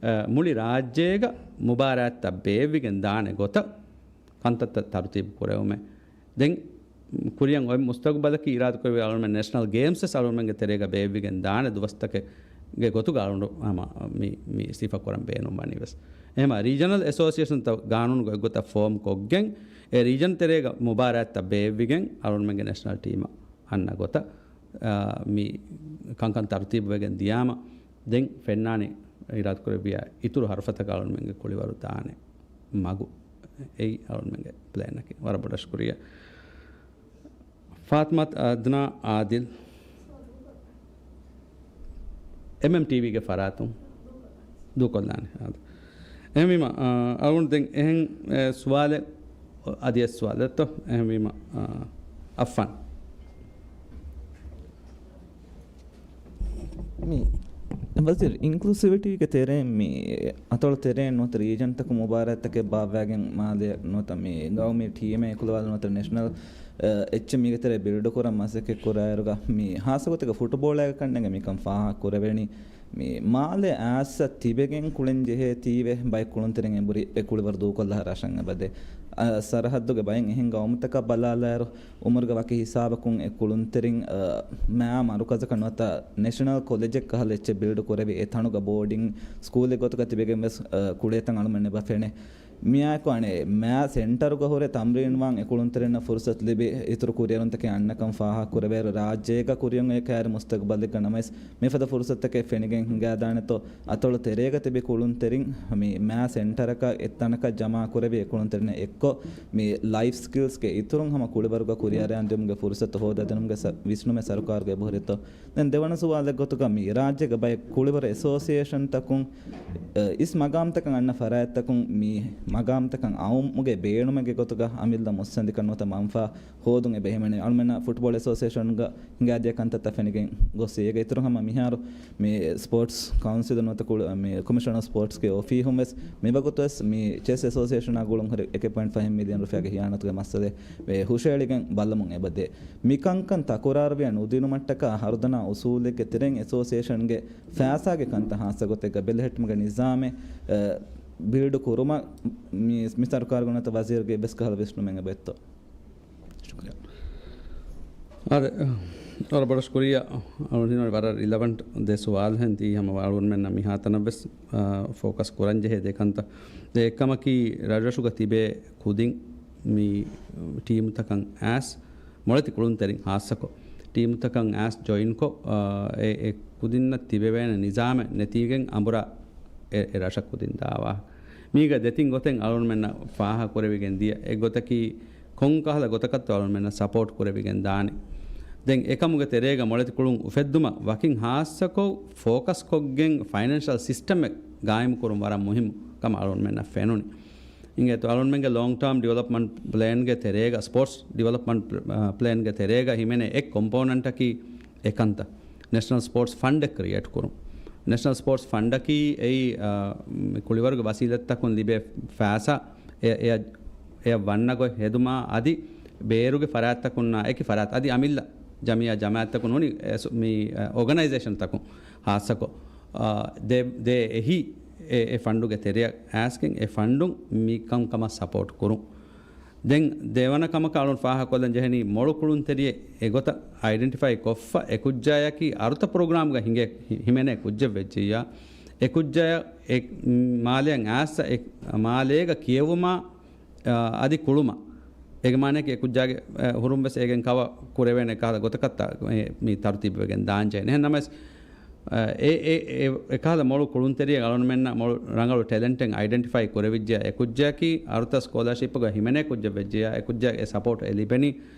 އަ، މުޅި ރާއްޖޭގަ މުބާރާތްތައް ބޭއްވިގެން ދާނެ ގޮތަށް ކަންތައްތައް ތަރުތީބު ކުރެވުމެއް. ދެން ކުރިއަށް އޮތް މުސްތަގުބަލަކީ އިރާދަކުރެއްވި އަޅުގަނޑުމެން ނެޝަނަލް ގޭމްސް ވެސް އަޅުގަނޑުމެންގެ ތެރޭގަ ބޭއްވިގެން ދާނެ ދުވަސްތަކެއް ގެ ގޮތުގަ އަޅުގަނޑު ހަމަ މި، މި ސިފަ ކުރަން ބޭނުން ވަނީ ވެސް. އެހެމަ ރީޖަނަލް އެސޯސިއޭޝަންތައް ގާނޫނުގެ އެއްގޮތަށް ފޯމް ކޮށްގެން، އެ ރީޖަން ތެރޭގަ މުބާރާތްތައް ބޭއްވިގެން، އަޅުގަނޑުމެންގެ ނޭޝަނަލް ޓީމަށް އަންނަ ގޮތަށް، އާ، މި ކަންކަން ތަރުތީބުވެގެން ދިޔާމަ، ދެން ފެންނާނެ އިރާދަކުރެއްވިޔާ އިތުރު ހަރުފަތަކަށް އަޅުގަނޑުމެންގެ ކުޅިވަރު ދާނެ މަގު. އެއީ އަޅުގަނޑުމެންގެ ޕްލޭނަކީ. ވަރަށް ބޮޑަށް ޝުކުރިއްޔާ. ފާތިމާތު އަދްނާ އާދިލް. އެމްއެމްޓީވީގެ ފަރާތުން ދޫކޮށްލާނެ. އާދެ. އެހެންވީމަ، އާ، އަޅުގަނޑު ދެން އެހެން، އެ، ސުވާލެއް އަދި އެއް ސުވާލެއްތޯ؟ އެހެންވީމަ، އާ، އައްފާން. މި ވަޒީރު، އިންކްލޫސިވިޓީގެ ތެރެއިން މި އަތޮޅު ތެރެއިން ނުވަތަ ރީޖަންތަކުން މުބާރާތްތަކެއް ބާއްވައިގެން މާލެ ނުވަތަ މި ގައުމީ ޓީމެއް އެކުލަވާލަން ނުވަތަ ނޭޝަނަލް، އެއްޗެއް މީގެ ތެރޭ ބިލްޑު ކުރަން މަސައްކަތް ކުރާއިރުގަ މި ހާއްސަ ގޮތެއްގަ ފުޓުބޯޅައިގެ ކަންނޭނގެ މިކަން ފާހަގަ ކުރެވެނީ. މި މާލެ އާއްސަ ތިބެގެން ކުޅެން ޖެހޭ ތީވެ ބައެއް ކުޅުންތެރިން އެނބުރި އެ ކުޅިވަރު ދޫކޮށްލާ ރަށަށް އެބަދޭ. އަ، ސަރަހައްދުގެ ބައެއް އެހެން ގައުމުތަކަށް ބަލާލާއިރު، އުމުރުގެ ވަކި ހިސާބަކުން އެ ކުޅުންތެރިން، އަ، މާ މަރުކަޒަކަށް ނުވަތަ ނޭޝަނަލް ކޮލެޖެއް ކަހަލަ އެއްޗެއް ބިލްޑް ކުރެވި އެ ތަނުގަ ބޯޑިން ސްކޫލެއް ގޮތުގަ ތިބެގެން ވެސް، އަ، ކުޅޭތަން އަޅުމެން އެބަ ފެނޭ. މިއާއެކު އަނެއް މާ ސެންޓަރުގަ ހުރެ ތަމްރީންވާން އެ ކުޅުންތެރިންނަށް ފުރުސަތު ލިބި، އިތުރު ކުރިއެރުންތަކެއް އަންނަކަން ފާހަގަ ކުރެވޭއިރު، ރާއްޖޭގަ ކުރިއަށް އޮތް ކައިރި މުސްތަގުބަލެއްގަ ނަމަވެސް، މިފަދަ ފުރުސަތުތަކެއް ފެނިގެން ހިނގާދާނެތޯ، އަތޮޅު ތެރޭގަ ތިބި ކުޅުންތެރިން މި މާ ސެންޓަރަކަށް އެއްތަނަކަށް ޖަމާކުރެވި އެ ކުޅުންތެރިންނަށް އެއްކޮށް، މި ލައިފް ސްކިލްސްގެ އިތުރުން ހަމަ ކުޅިވަރުގަ ކުރިއަރައިދިނުމުގެ ފުރުސަތު ހޯދަދިނުމުގެ ސަ-، ވިސްނުމެއް ސަރުކާރުގަ އެބަހުރިތޯ. ދެން ދެވަނަ ސުވާލެއް ގޮތުގަ މި ރާއްޖޭގަ ބައެއް ކުޅިވަރު އެސޯސިއޭޝަންތަކުން، އަ، އިސް މަގާމްތަކަށް އަންނަ ފަރާތްތަކުން މި މަގާމްތަކަށް އައުމުގެ ބޭނުމެއްގެ ގޮތުގަ އަމިއްލަ މުއްސަނދިކަން ނުވަތަ މަންފާ ހޯދުން އެބަ ހިމެނޭ. އަޅުމެންނަށް ފުޓްބޯޅަ އެސޯސިއޭޝަންގަ ހިނގާދިޔަ ކަންތައްތައް ފެނިގެން ގޮސް އޭގެ އިތުރު ހަމަ މިހާރު މި ސްޕޯޓްސް ކައުންސިލު ނުވަތަ ކުޅު-، މި ކޮމިޝަނަރ ސްޕޯޓްސްގެ އޮފީހުން ވެސް މިވަގުތު ވެސް މި ޗެސް އެސޯސިއޭޝަނާ ގުޅުން ހުރި އެކެއް ޕޮއިންޓް ފަހެއް މިލިއަން ރުފިޔާގެ ހިޔާނަތުގެ މައްސަލައެއް ވެ ހުށައެޅިގެން ބައްލަމުން އެބަދޭ. މިކަންކަން ތަކުރާރުވެ ނުދިނުމަށްޓަކާ ހަރުދަނާ އުސޫލެއްގެ ތެރެއިން އެސޯސިއޭޝަންގެ ފައިސާގެ ކަންތައް ހާއްސަ ގޮތެއްގަ ބެލެހެއްޓުމުގެ ނިޒާމެއް، އަ، ބިލްޑު ކުރުމަށް މި، މި ސަރުކާރުގެ ނުވަތަ ވަޒީރުގެ އެއްވެސް ކަހަލަ ވިސްނުމެއް އެބައޮތްތޯ؟ ޝުކުރިއްޔާ. އާދެ، ވަރަށް ބޮޑަށް ޝުކުރިއްޔާ. އަޅުގަނޑު ވަރަށް ރިލަވަންޓް ދެ ސުވާލު ހެން ތީ ހަމަ އަޅުގަނޑުމެންނަށް މިހާތަނަށް ވެސް، އާ، ފޯކަސް ކުރަން ޖެހޭ ދެ ކަންތައް. ދެ އެއްކަމަކީ ރަށްރަށުގަ ތިބޭ ކުދިން މި ޓީމުތަކަށް އައިސް މޮޅެތި ކުޅުންތެރިން ހާއްސަކޮށް، ޓީމުތަކަށް އައިސް ޖޮއިންކޮށް، އާ، އެ، އެ ކުދިންނަށް ތިބެވޭނެ ނިޒާމެއް ނެތީގެން އަނބުރާ އެ، އެ ރަށަށް ކުދިން ދާވާ. މީގަ ދެތިން ގޮތެއް އަޅުގަނޑުމެންނަށް ފާހަގަ ކުރެވިގެން ދިޔަ. އެއް ގޮތަކީ ކޮން ކަހަލަ ގޮތަކަށްތޯ އަޅުގަނޑުމެންނަށް ސަޕޯޓް ކުރެވިގެން ދާނެ. ދެން އެކަމުގެ ތެރޭގަ މޮޅެތި ކުޅުން އުފެއްދުމަށް ވަކިން ހާއްސަކޮށް ފޯކަސް ކޮށްގެން ފައިނޭންޝަލް ސިސްޓަމެއް ގާއިމު ކުރުން ވަރަށް މުހިއްމު ކަމަށް އަޅުގަނޑުމެންނަށް ފެނުނި. އިނގޭތޯ އަޅުންމެންގެ ލޯންގް ޓާމް ޑިވެލޮޕްމަންޓް ޕްލޭންގެ ތެރޭގަ، ސްޕޯޓްސް ޑިވެލޮޕްމަންޓް، އާ، ޕްލޭންގެ ތެރޭގަ ހިމެނޭ އެއް ކޮމްޕޯނެންޓަކީ އެކަންތައް. ނޭޝަނަލް ސްޕޯޓްސް ފަންޑެއް ކްރިއޭޓް ކުރުން. ނޭޝަނަލް ސްޕޯޓްސް ފަންޑަކީ އެއީ، އާ، މި ކުޅިވަރުގެ ވަސީލަތްތަކުން ލިބޭ ފައިސާ އެ-، އެއަށް، އެއަށް ވަންނަ ގޮތް ހެދުމާ އަދި ބޭރުގެ ފަރާތްތަކުންނާ އެކި ފަރާތް އަދި އަމިއްލަ ޖަމިއްޔާ ޖަމާއަތްތަކުން ނޫނީ އެ ސު-، މި، އާ، އޯގަނައިޒޭޝަންތަކުން ހާއްސަކޮށް، އާ، ދޭ، ދޭ އެހީ އެ، އެ ފަންޑުގެ ތެރެއަށް އައިސްގެން އެ ފަންޑުން މި ކަންކަމަށް ސަޕޯޓް ކުރުން. ދެން ދެވަނަ ކަމަކަށް އަޅުން ފާހަގަކޮށްލަން ޖެހެނީ މޮޅު ކުޅުންތެރިއެއް އެގޮތަށް އައިޑެންޓިފައި ކޮށްފަ އެ ކުއްޖާޔަކީ އަރުތަ ޕްރޮގްރާމްގަ ހިނގޭ، ހި-، ހިމެނޭ ކުއްޖެއް ވެއްޖިއްޔާ، އެ ކުއްޖާޔަށް އެ މާލެއަށް އައިސް އެ މާލޭގަ ކިޔެވުމާ، އާ، އަދި ކުޅުމާ. އޭގެ މާނައަކީ އެ ކުއްޖާގެ، އަ، ހުރުން ވެސް އޭގެން ކަވަ ކުރެވޭނެ ކަހަލަ ގޮތަކަށްތާ އެ މި ތަރުތީބުވެގެން ދާންޖެހޭނެ. އެހެން ނަމަވެސް، އެ، އެ، އެ، އެ، އެކަހަލަ މޮޅު ކުޅުންތެރިއެއް އަޅުންމެންނަށް މޮޅު ރަނގަޅު ޓެލެންޓެއް އައިޑެންޓިފައި ކުރެވިއްޖެޔާ، އެ ކުއްޖައަކީ އަރުތަ ސްކޯލާޝިޕްގަ ހިމެނޭ ކުއްޖެއް ވެއްޖެޔާ، އެ ކުއްޖައަށް އެ ސަޕޯޓް އެ ލިބެނީ،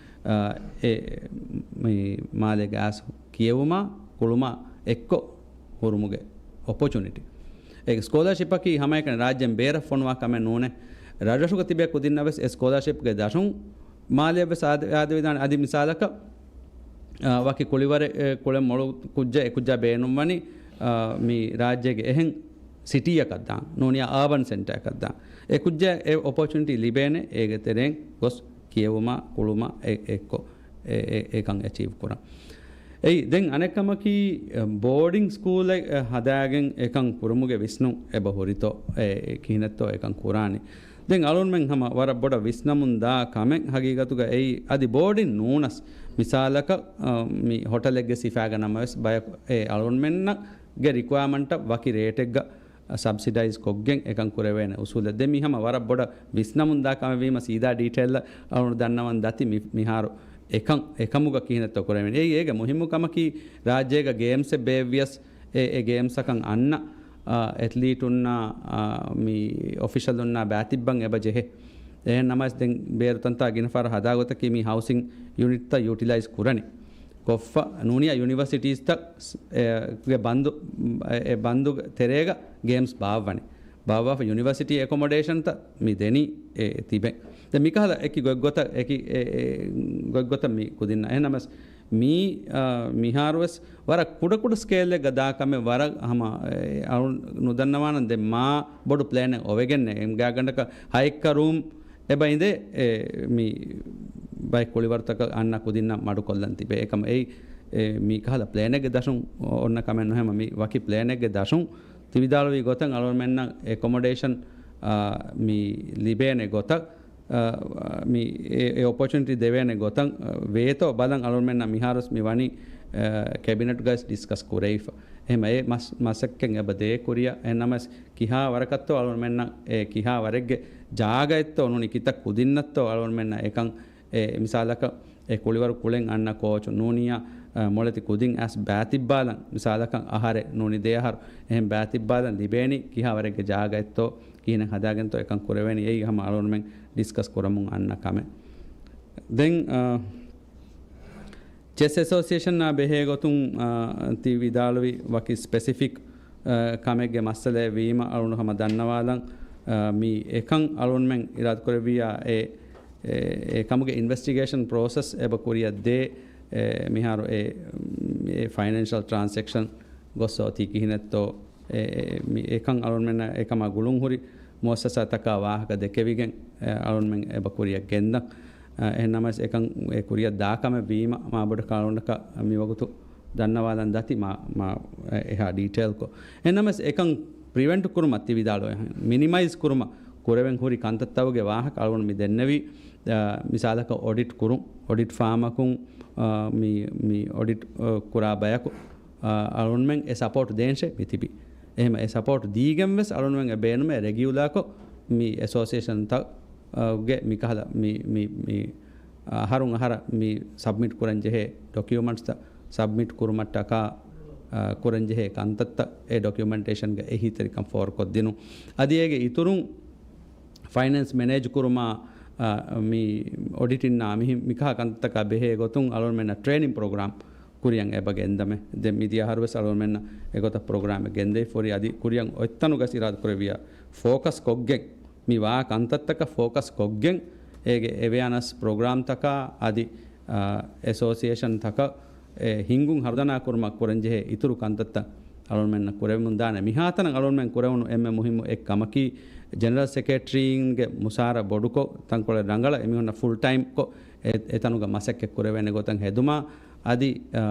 އާ، އެ، މި މާލޭގަ އައިސް ކިޔެވުމާ، ކުޅުމާ އެއްކޮށް ހުރުމުގެ އޮޕޮޗުނިޓީ. އެ ސްކޯލާޝިޕަކީ ހަމައެކަނި ރާއްޖޭން ބޭރަށް ފޮނުވާ ކަމެއް ނޫނޭ. ރަށްރަށުގަ ތިބޭ ކުދިންނަށް ވެސް އެ ސްކޯލާޝިޕްގެ ދަށުން މާލެއަށް ވެސް އާދެ-، އާދެވިދާނެ. އަދި މިސާލަކަށް، އާ، ވަކި ކުޅިވަރެއް، އެ، ކުޅެން މޮޅު ކުއްޖެއް އެ ކުއްޖާ ބޭނުންވަނީ، އާ، މި ރާއްޖޭގެ އެހެން ސިޓީއަކަށް ދާން، ނޫނިޔާ އާބަން ސެންޓާއަކަށް ދާން. އެ ކުއްޖާ އެ އޮޕޯޗުނިޓީ ލިބޭނެ އޭގެ ތެރެއިން ގޮސް ކިޔެވުމާ، ކުޅުމާ އެ-، އެއްކޮށް އެ-، އެ-، އެކަން އެޗީވް ކުރަން. އެއީ، ދެން އަނެއްކަމަކީ، އެ، ބޯޑިން ސްކޫލެއް، އެ، ހަދާގެން އެކަން ކުރުމުގެ ވިސްނުން އެބަ ހުރިތޯ، އެ، އެ، ކިހިނެއްތޯ އެކަން ކުރާނީ. ދެން އަޅުންމެން ހަމަ ވަރަށް ބޮޑަށް ވިސްނަމުން ދާ ކަމެއް ހަގީގަތުގަ އެއީ، އަދި ބޯޑިން ނޫނަސް، މިސާލަކަށް، އަ، މި ހޮޓަލެއްގެ ސިފާގަ ނަމަވެސް ބަޔަކު އެ އަޅުންމެންނަށް ގެ ރިކުއަރމަންޓަށް ވަކި ރޭޓެއްގަ ސަބްސިޑައިޒް ކޮށްގެން އެކަން ކުރެވޭނެ އުސޫލެއް. ދެން މި ހަމަ ވަރަށް ބޮޑަށް ވިސްނަމުން ދާ ކަމެއް ވީމަ، ސީދާ ޑީޓެއިލް އަޅުގަނޑު ދަންނަވަން ދަތި މި، މިހާރު އެކަން އެކަމުގަ ކިހިނެއްތޯ ކުރެވެނީ. އެއީ އޭގެ މުހިއްމު ކަމަކީ، ރާއްޖޭގަ ގޭމްސެއް ބޭއްވިޔަސް އެ، އެ ގޭމްސްއަކަށް އަންނަ، އާ، އެތްލީޓުންނާ، އާ، މި އޮފިޝަލުންނާ ބާތިއްބަން އެބަ ޖެހޭ. އެހެން ނަމަވެސް ދެން ބޭރު ތަންތާ ގިނަ ފަހަރަށް ހަދާ ގޮތަކީ މި ހައުސިން ޔުނިޓްތައް ޔޫޓިލައިޒް ކުރަނީ. ކޮށްފަ ނޫނިއްޔާ ޔުނިވަރސިޓީސްތައް، އެ، ގެ ބަންދު، އެ، އެ ބަންދުގެ ތެރޭގަ ގޭމްސް ބާއްވަނީ. ބާއްވާފަ ޔުނިވަރސިޓީ އެކޮމޮޑޭޝަންތައް މި ދެނީ އެ ތިބެން. ދެން މިކަހަލަ އެކި ގޮތްގޮތަށް، އެކި އެ، އެ ގޮތްގޮތަށް މި ކުދިންނަށް. އެހެން ނަމަވެސް މީ، އާ، މިހާރުވެސް ވަރަށް ކުޑަކުޑަ ސްކޭލްއެއްގަ ދާ ކަމެއް ވަރަށް ހަމަ، އެ، އަޅު ނުދަންނަވާނަން. ދެން މާ ބޮޑު ޕްލޭނެއް އޮވެގެންނެއް. ގާގަނޑަކަށް ހައެއްކަ ރޫމް އެބަ އިނދޭ، އެ، މި ބައެއް ކުޅިވަރުތަކަށް އަންނަ ކުދިންނަށް މަޑުކޮށްލަން ތިބޭ. އެކަމަ އެއީ، އެ، މި ކަހަލަ ޕްލޭނެއްގެ ދަށުން އޮންނަ ކަމެއް ނުހެމަ، މި ވަކި ޕްލޭނެއްގެ ދަށުން ތި ވިދާޅުވި ގޮތަށް އަޅުގަނޑުމެންނަށް އެކޮމޮޑޭޝަން، އާ، މި ލިބޭނެ ގޮތަށް، އާ، މި އެ، އެ އޮޕޮޗުނިޓީ ދެވޭނެ ގޮތަށް، އާ، ވޭތޯ ބަލަން އަޅުގަނޑުމެންނަށް މިހާރުސް މި ވަނީ، އާ، ކެބިނެޓްގައިސް ޑިސްކަސް ކުރެވިފަ. އެހެމަ އެ މަސް-، މަސައްކަތް އެބަ ދޭ ކުރިއަށް. އެހެން ނަމަވެސް ކިހާ ވަރަކަށްތޯ އަޅުގަނޑުމެންނަށް އެ ކިހާ ވަރެއްގެ ޖާގައެއްތޯ ނޫނީ ކިތައް ކުދިންނަށްތޯ އަޅުގަނޑުމެންނަށް އެކަން އެ މިސާލަކަށް އެ ކުޅިވަރު ކުޅެން އަންނަ ކޯޗު ނޫނިއްޔާ، އަ، މޮޅެތި ކުދިން އައިސް ބާތިއްބާލަން، މިސާލަކަށް އަހަރެއް ނޫނީ ދެ އަހަރު އެހެން ބާތިއްބާލަން ލިބޭނީ ކިހާ ވަރެއްގެ ޖާގައެއްތޯ، ކިހިނެއް ހަދާގެންތޯ އެކަން ކުރެވޭނީ. އެއީ ހަމަ އަޅުގަނޑުމެން ޑިސްކަސް ކުރަމުން އަންނަ ކަމެއް. ދެން، އަ، ޗެސް އެސޯސިއޭޝަނާ ބެހޭ ގޮތުން، އާ، ތި ވިދާޅުވި ވަކި ސްޕެސިފިކް، އާ، ކަމެއްގެ މައްސަލައެއް ވީމަ އަޅުގަނޑު ހަމަ ދަންނަވާލަން، އާ، މި އެކަން އަޅުގަނޑުމެން އިރާދަކުރެއްވިއްޔާ އެ، އެ، އެ ކަމުގެ އިންވެސްޓިގޭޝަން ޕްރޮސެސް އެބަ ކުރިއަށް ދޭ، އެ، މިހާރު އެ، އެ ފައިނޭންޝަލް ޓްރާންސެކްޝަން ގޮއްސޯ ތީ ކިހިނެއްތޯ، އެ، އެ، މި އެކަން އަޅުގަނޑުމެންނަށް އެކަމާ ގުޅުން ހުރި މުއައްސަސާތަކާ ވާހަކަ ދެކެވިގެން، އެ، އަޅުންމެން އެބަ ކުރިއަށް ގެންދަން. އެ، އެހެން ނަމަވެސް އެކަން އެ ކުރިއަށް ދާ ކަމެއް ވީމަ، މާ ބޮޑަކަށް އަޅުންނަކަށް މިވަގުތު ދަންނަވާލަން ދަތި މާ، މާ އެ، އެހާ ޑީޓެއިލްކޮށް. އެހެން ނަމަވެސް އެކަން ޕްރިވެންޓް ކުރުމަށް ތި ވިދާޅުވޭ، މިނިމައިޒް ކުރުމަށް ކުރެވެން ހުރި ކަންތައްތަކުގެ ވާހަކަ އަޅުން މި ދެންނެވީ. އެ، މިސާލަކަށް އޮޑިޓް ކުރުން، އޮޑިޓް ފާމަކުން، އެ، މި، މި އޮޑިޓް، އެ، ކުރާ ބަޔަކު، އެ، އަޅުންމެން އެ ސަޕޯޓް ދޭންށޭ މި ތިބީ. އެހެމަ އެ ސަޕޯޓް ދީގެން ވެސް އަޅުންމެން އެ ބޭނުމޭ ރެގިއުލާކޮށް މި އެސޯސިއޭޝަންތައް ގެ މިކަހަލަ މި، މި، މި، އަ، އަހަރުން އަހަރަށް މި ސަބްމިޓް ކުރަން ޖެހޭ ޑޮކިއުމަންޓްސްތައް ސަބްމިޓް ކުރުމަށްޓަކާ، އަ، ކުރަން ޖެހޭ ކަންތައްތައް އެ ޑޮކިއުމެންޓޭޝަންގެ އެހީތެރިކަން ފޯރުކޮށްދިނުން. އަދި އޭގެ އިތުރުން ފައިނޭންސް މެނޭޖް ކުރުމާ، އަ، މި އޮޑިޓިންނާ މިހި-، މިކަހަ ކަންތައްތަކާ ބެހޭ ގޮތުން އަޅުންމެންނަށް ޓްރޭނިން ޕްރޮގްރާމް ކުރިއަށް އެބަ ގެންދަމެ. ދެން މިދިޔަ އަހަރު ވެސް އަޅުންމެންނަށް އެގޮތަށް ޕްރޮގްރާމެއް ގެންދެވިފަ ހުރި. އަދި ކުރިއަށް އޮތްތަނުގަސް އިރާދަކުރެއްވިޔާ ފޯކަސް ކޮށްގެން މި ވާ ކަންތައްތަކަށް ފޯކަސް ކޮށްގެން އޭގެ އެވެއަނަސް ޕްރޮގްރާމްތަކާ އަދި، އާ، އެސޯސިއޭޝަންތަކަށް އެ ހިންގުން ހަރުދަނާ ކުރުމަށް ކުރަންޖެހޭ އިތުރު ކަންތައްތައް އަޅުންމެންނަށް ކުރެވެމުންދާނެ. މިހާތަނަށް އަޅުންމެން ކުރެވުނު އެންމެ މުހިއްމު އެއް ކަމަކީ، ޖެނެރަލް ސެކްރެޓަރީންގެ މުސާރަ ބޮޑުކޮށް، ތަންކޮޅެއް ރަނގަޅަށް އެމީހުންނަށް ފުލް ޓައިމްކޮށް، އެ، އެތަނުގަ މަސައްކަތް ކުރެވޭނެ ގޮތަށް ހެދުމާ، އަދި، އާ،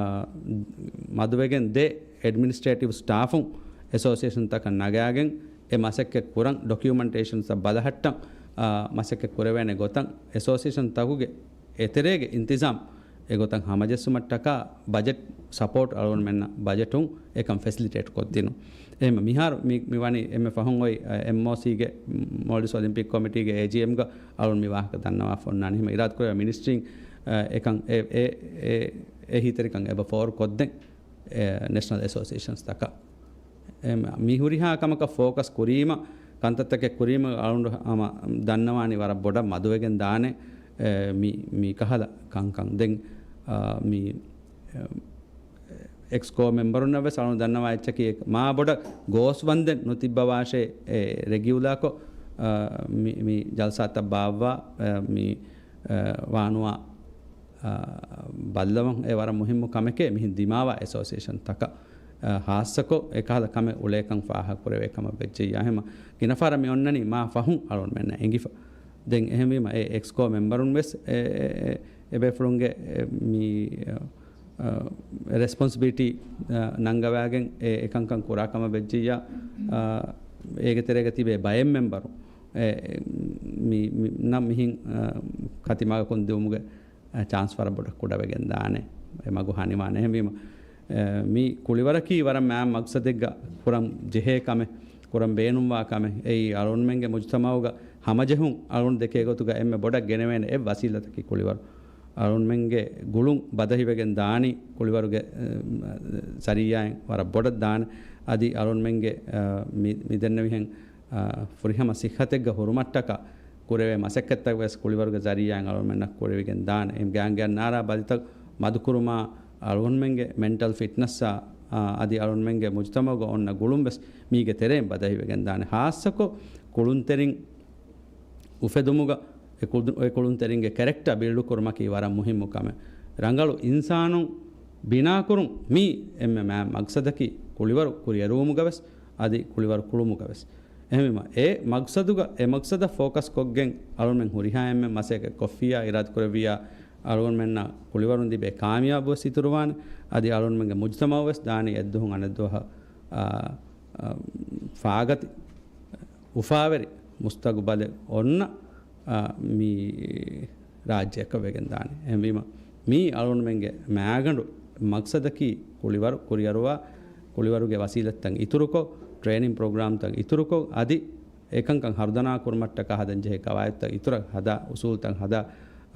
މަދުވެގެން ދޭ އެޑްމިނިސްޓްރޭޓިވް ސްޓާފުން އެސޯސިއޭޝަންތަކަށް ނަގާގެން، އެ މަސައްކަތް ކުރަން، ޑޮކިއުމަންޓޭޝަންސް ބަލަހައްޓަން، އާ، މަސައްކަތް ކުރެވޭނެ ގޮތަށް އެސޯސިއޭޝަންތަކުގެ އެތެރޭގެ އިންތިޒާމް އެގޮތަށް ހަމަޖެއްސުމަށްޓަކާ ބަޖެޓް ސަޕޯޓް އަޅުގަނޑުމެންނަށް ބަޖެޓުން އެކަން ފެސިލިޓޭޓް ކޮށްދިނުން. އެހެން މިހާރު މި، މި ވަނީ އެންމެ ފަހުން އޮތް، އެމްއޯސީގެ، މޯލްޑިވްސް އޮލިމްޕިކް ކޮމިޓީގެ އޭޖީއެމްގަ އަޅުން މި ވާހަކަ ދަންނަވާފަ އޮންނާނެ. އެހެން އިރާދަކުރެއްވި މިނިސްޓްރީން، އެކަން އެ، އެ، އެ، އެހީތެރިކަން އެބަ ފޯރު ކޮށްދެން، އެ، ނޭޝަނަލް އެސޯސިއޭޝަންސްތަކަށް. އެ، މި ހުރިހާ ކަމަކަށް ފޯކަސް ކުރީމަ، ކަންތައްތަކެއް ކުރީމަ، އަޅުން ހަމަ ދަންނަވާނީ ވަރަށް ބޮޑަށް މަދުވެގެން ދާނެ، އެ، މި، މި ކަހަލަ ކަންކަން. ދެން، އާ، މި، އެ، އެކްސްކޯ މެމްބަރުންނަށް ވެސް އަޅުން ދަންނަވާ އެއްޗަކީ، މާ ބޮޑަށް ގޯސްވަންދެން ނުތިއްބަވާށޭ، އެ، ރެގިއުލާކޮށް، އާ، މި، މި ޖަލްސާތައް ބާއްވާ، އެ، މި، އެ، ވާނުވާ، އާ، ބައްލަވަން އެ ވަރަށް މުހިއްމު ކަމެކޭ މިހެން ދިމާވާ އެސޯސިއޭޝަންތަކަށް، އާ، ހާއްސަކޮށް އެކަހަލަ ކަމެއް އުޅޭކަން ފާހަގަކުރެވޭ ކަމަށް ވެއްޖެއްޔާ ހަމަ ގިނަ ފަހަރަށް މި އޮންނަނީ މާ ފަހުން އަޅުންމެންނަށް އެނގިފަ. ދެން އެހެންވީމަ އެ އެކްސްކޯ މެމްބަރުން ވެސް އެ، އެ، އެ، އެބޭފުޅުންގެ އެ، މި، އަ، ރެސްޕޮންސިބިލިޓީ، އަ، ނަންގަވާގެން އެ، އެކަންކަން ކުރާ ކަމަށް ވެއްޖެއްޔާ، އަ، އޭގެ ތެރޭގަ ތިބޭ ބައެއް މެމްބަރުން އެ، މި، މި، ނަ މިހިން، އަ، ކަތިމަގަކުން ދިއުމުގެ އެ، ޗާންސް ވަރަށް ބޮޑަށް ކުޑަވެގެން ދާނެ. އެ މަގު ހަނިވާނެ. އެހެންވީމަ، އެ، މި ކުޅިވަރަކީ ވަރަށް މާ މަގްސަދެއްގަ ކުރަން ޖެހޭ ކަމެއް، ކުރަން ބޭނުންވާ ކަމެއް. އެއީ އަޅުންމެންގެ މުޖުތަމައުގަ ހަމަޖެހުން އަޅުން ދެކޭ ގޮތުގަ އެންމެ ބޮޑަށް ގެނެވޭނެ އެއް ވަސީލަތަކީ ކުޅިވަރު. އަޅުންމެންގެ ގުޅުން ބަދަހިވެގެން ދާނީ ކުޅިވަރުގެ، އެ، ޒަރީއާއިން ވަރަށް ބޮޑަށް ދާނެ. އަދި އަޅުންމެންގެ، އަ، މި، މި ދެންނެވިހެން، އަ، ފުރިހަމަ ސިއްހަތެއްގަ ހުރުމަށްޓަކާ ކުރެވޭ މަސައްކަތްތައް ވެސް ކުޅިވަރުގެ ޒަރީއާއިން އަޅުންމެންނަށް ކުރެވިގެން ދާނެ. އެ ގާނގެ އަންނާރާ ބަލިތައް މަދުކުރުމާ، އަޅުގަނޑުމެންގެ މެންޓަލް ފިޓްނަސްއާ، އާ، އަދި އަޅުންމެންގެ މުޖުތަމައުގަ އޮންނަ ގުޅުން ވެސް މީގެ ތެރެއިން ބަދަހިވެގެން ދާނެ. ހާއްސަކޮށް ކުޅުންތެރިން އުފެދުމުގަ އެ ކުދު-، އެ ކުޅުންތެރިންގެ ކެރެކްޓާ ބިލްޑު ކުރުމަކީ ވަރަށް މުހިއްމު ކަމެއް. ރަނގަޅު އިންސާނުން ބިނާކުރުން މީ އެންމެ މާ މަގްސަދަކީ ކުޅިވަރު ކުރިއެރުވުމުގަ ވެސް، އަދި ކުޅިވަރު ކުޅުމުގަ ވެސް. އެހެންވީމަ، އެ މަގްސަދުގަ، އެ މަގްސަދަށް ފޯކަސް ކޮށްގެން އަޅުންމެން ހުރިހާ އެންމެ މަސައްކަތް ކޮށްފިއްޔާ، އިރާދަކުރެއްވިއްޔާ، އަޅުގަނޑުމެންނަށް ކުޅިވަރުން ލިބޭ ކާމިޔާބު ވެސް އިތުރުވާނެ. އަދި އަޅުންމެންގެ މުޖުތަމައު ވެސް ދާނީ އެއްދުވަހުން އަނެއްދުވަހަށް، އާ، އާ، ފާގަތި އުފާވެރި މުސްތަގުބަލެއް އޮންނަ، އާ، މި ރާއްޖެއަކަށް ވެގެން ދާނެ. އެހެންވީމަ، މީ އަޅުގަނޑުމެންގެ މާގަނޑު މަގްސަދަކީ ކުޅިވަރު ކުރިއަރުވާ، ކުޅިވަރުގެ ވަސީލަތްތައް އިތުރުކޮށް، ޓްރޭނިން ޕްރޮގްރާމްތައް އިތުރުކޮށް، އަދި އެކަންކަން ހަރުދަނާ ކުރުމަށްޓަކާ ހަދަންޖެހޭ ޤަވާއިދުތައް އިތުރަށް ހަދާ، އުސޫލުތައް ހަދާ،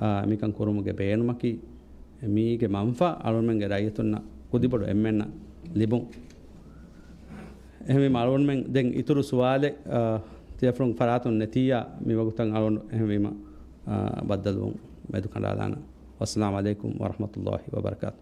އާ، މިކަން ކުރުމުގެ ބޭނުމަކީ، މީގެ މަންފާ އަޅުގަނޑުމެންގެ ރައްޔިތުންނަށް ކުދިބޮޑު އެންމެންނަށް ލިބުން. އެހެންވީމަ އަޅުގަނޑުމެން ދެން އިތުރު ސުވާލެއް، އާ، ތިޔަފުޅުން ފަރާތުން ނެތިއްޔާ މިވަގުތަށް އަޅުގަނޑު އެހެންވީމަ، އާ، ބައްދަލުވުން މެދުކަނޑާލާނަން. ވައްސަލާމް ޢަލައިކުމް ވަރަޙްމަތުﷲ ވަބަރަކާތު.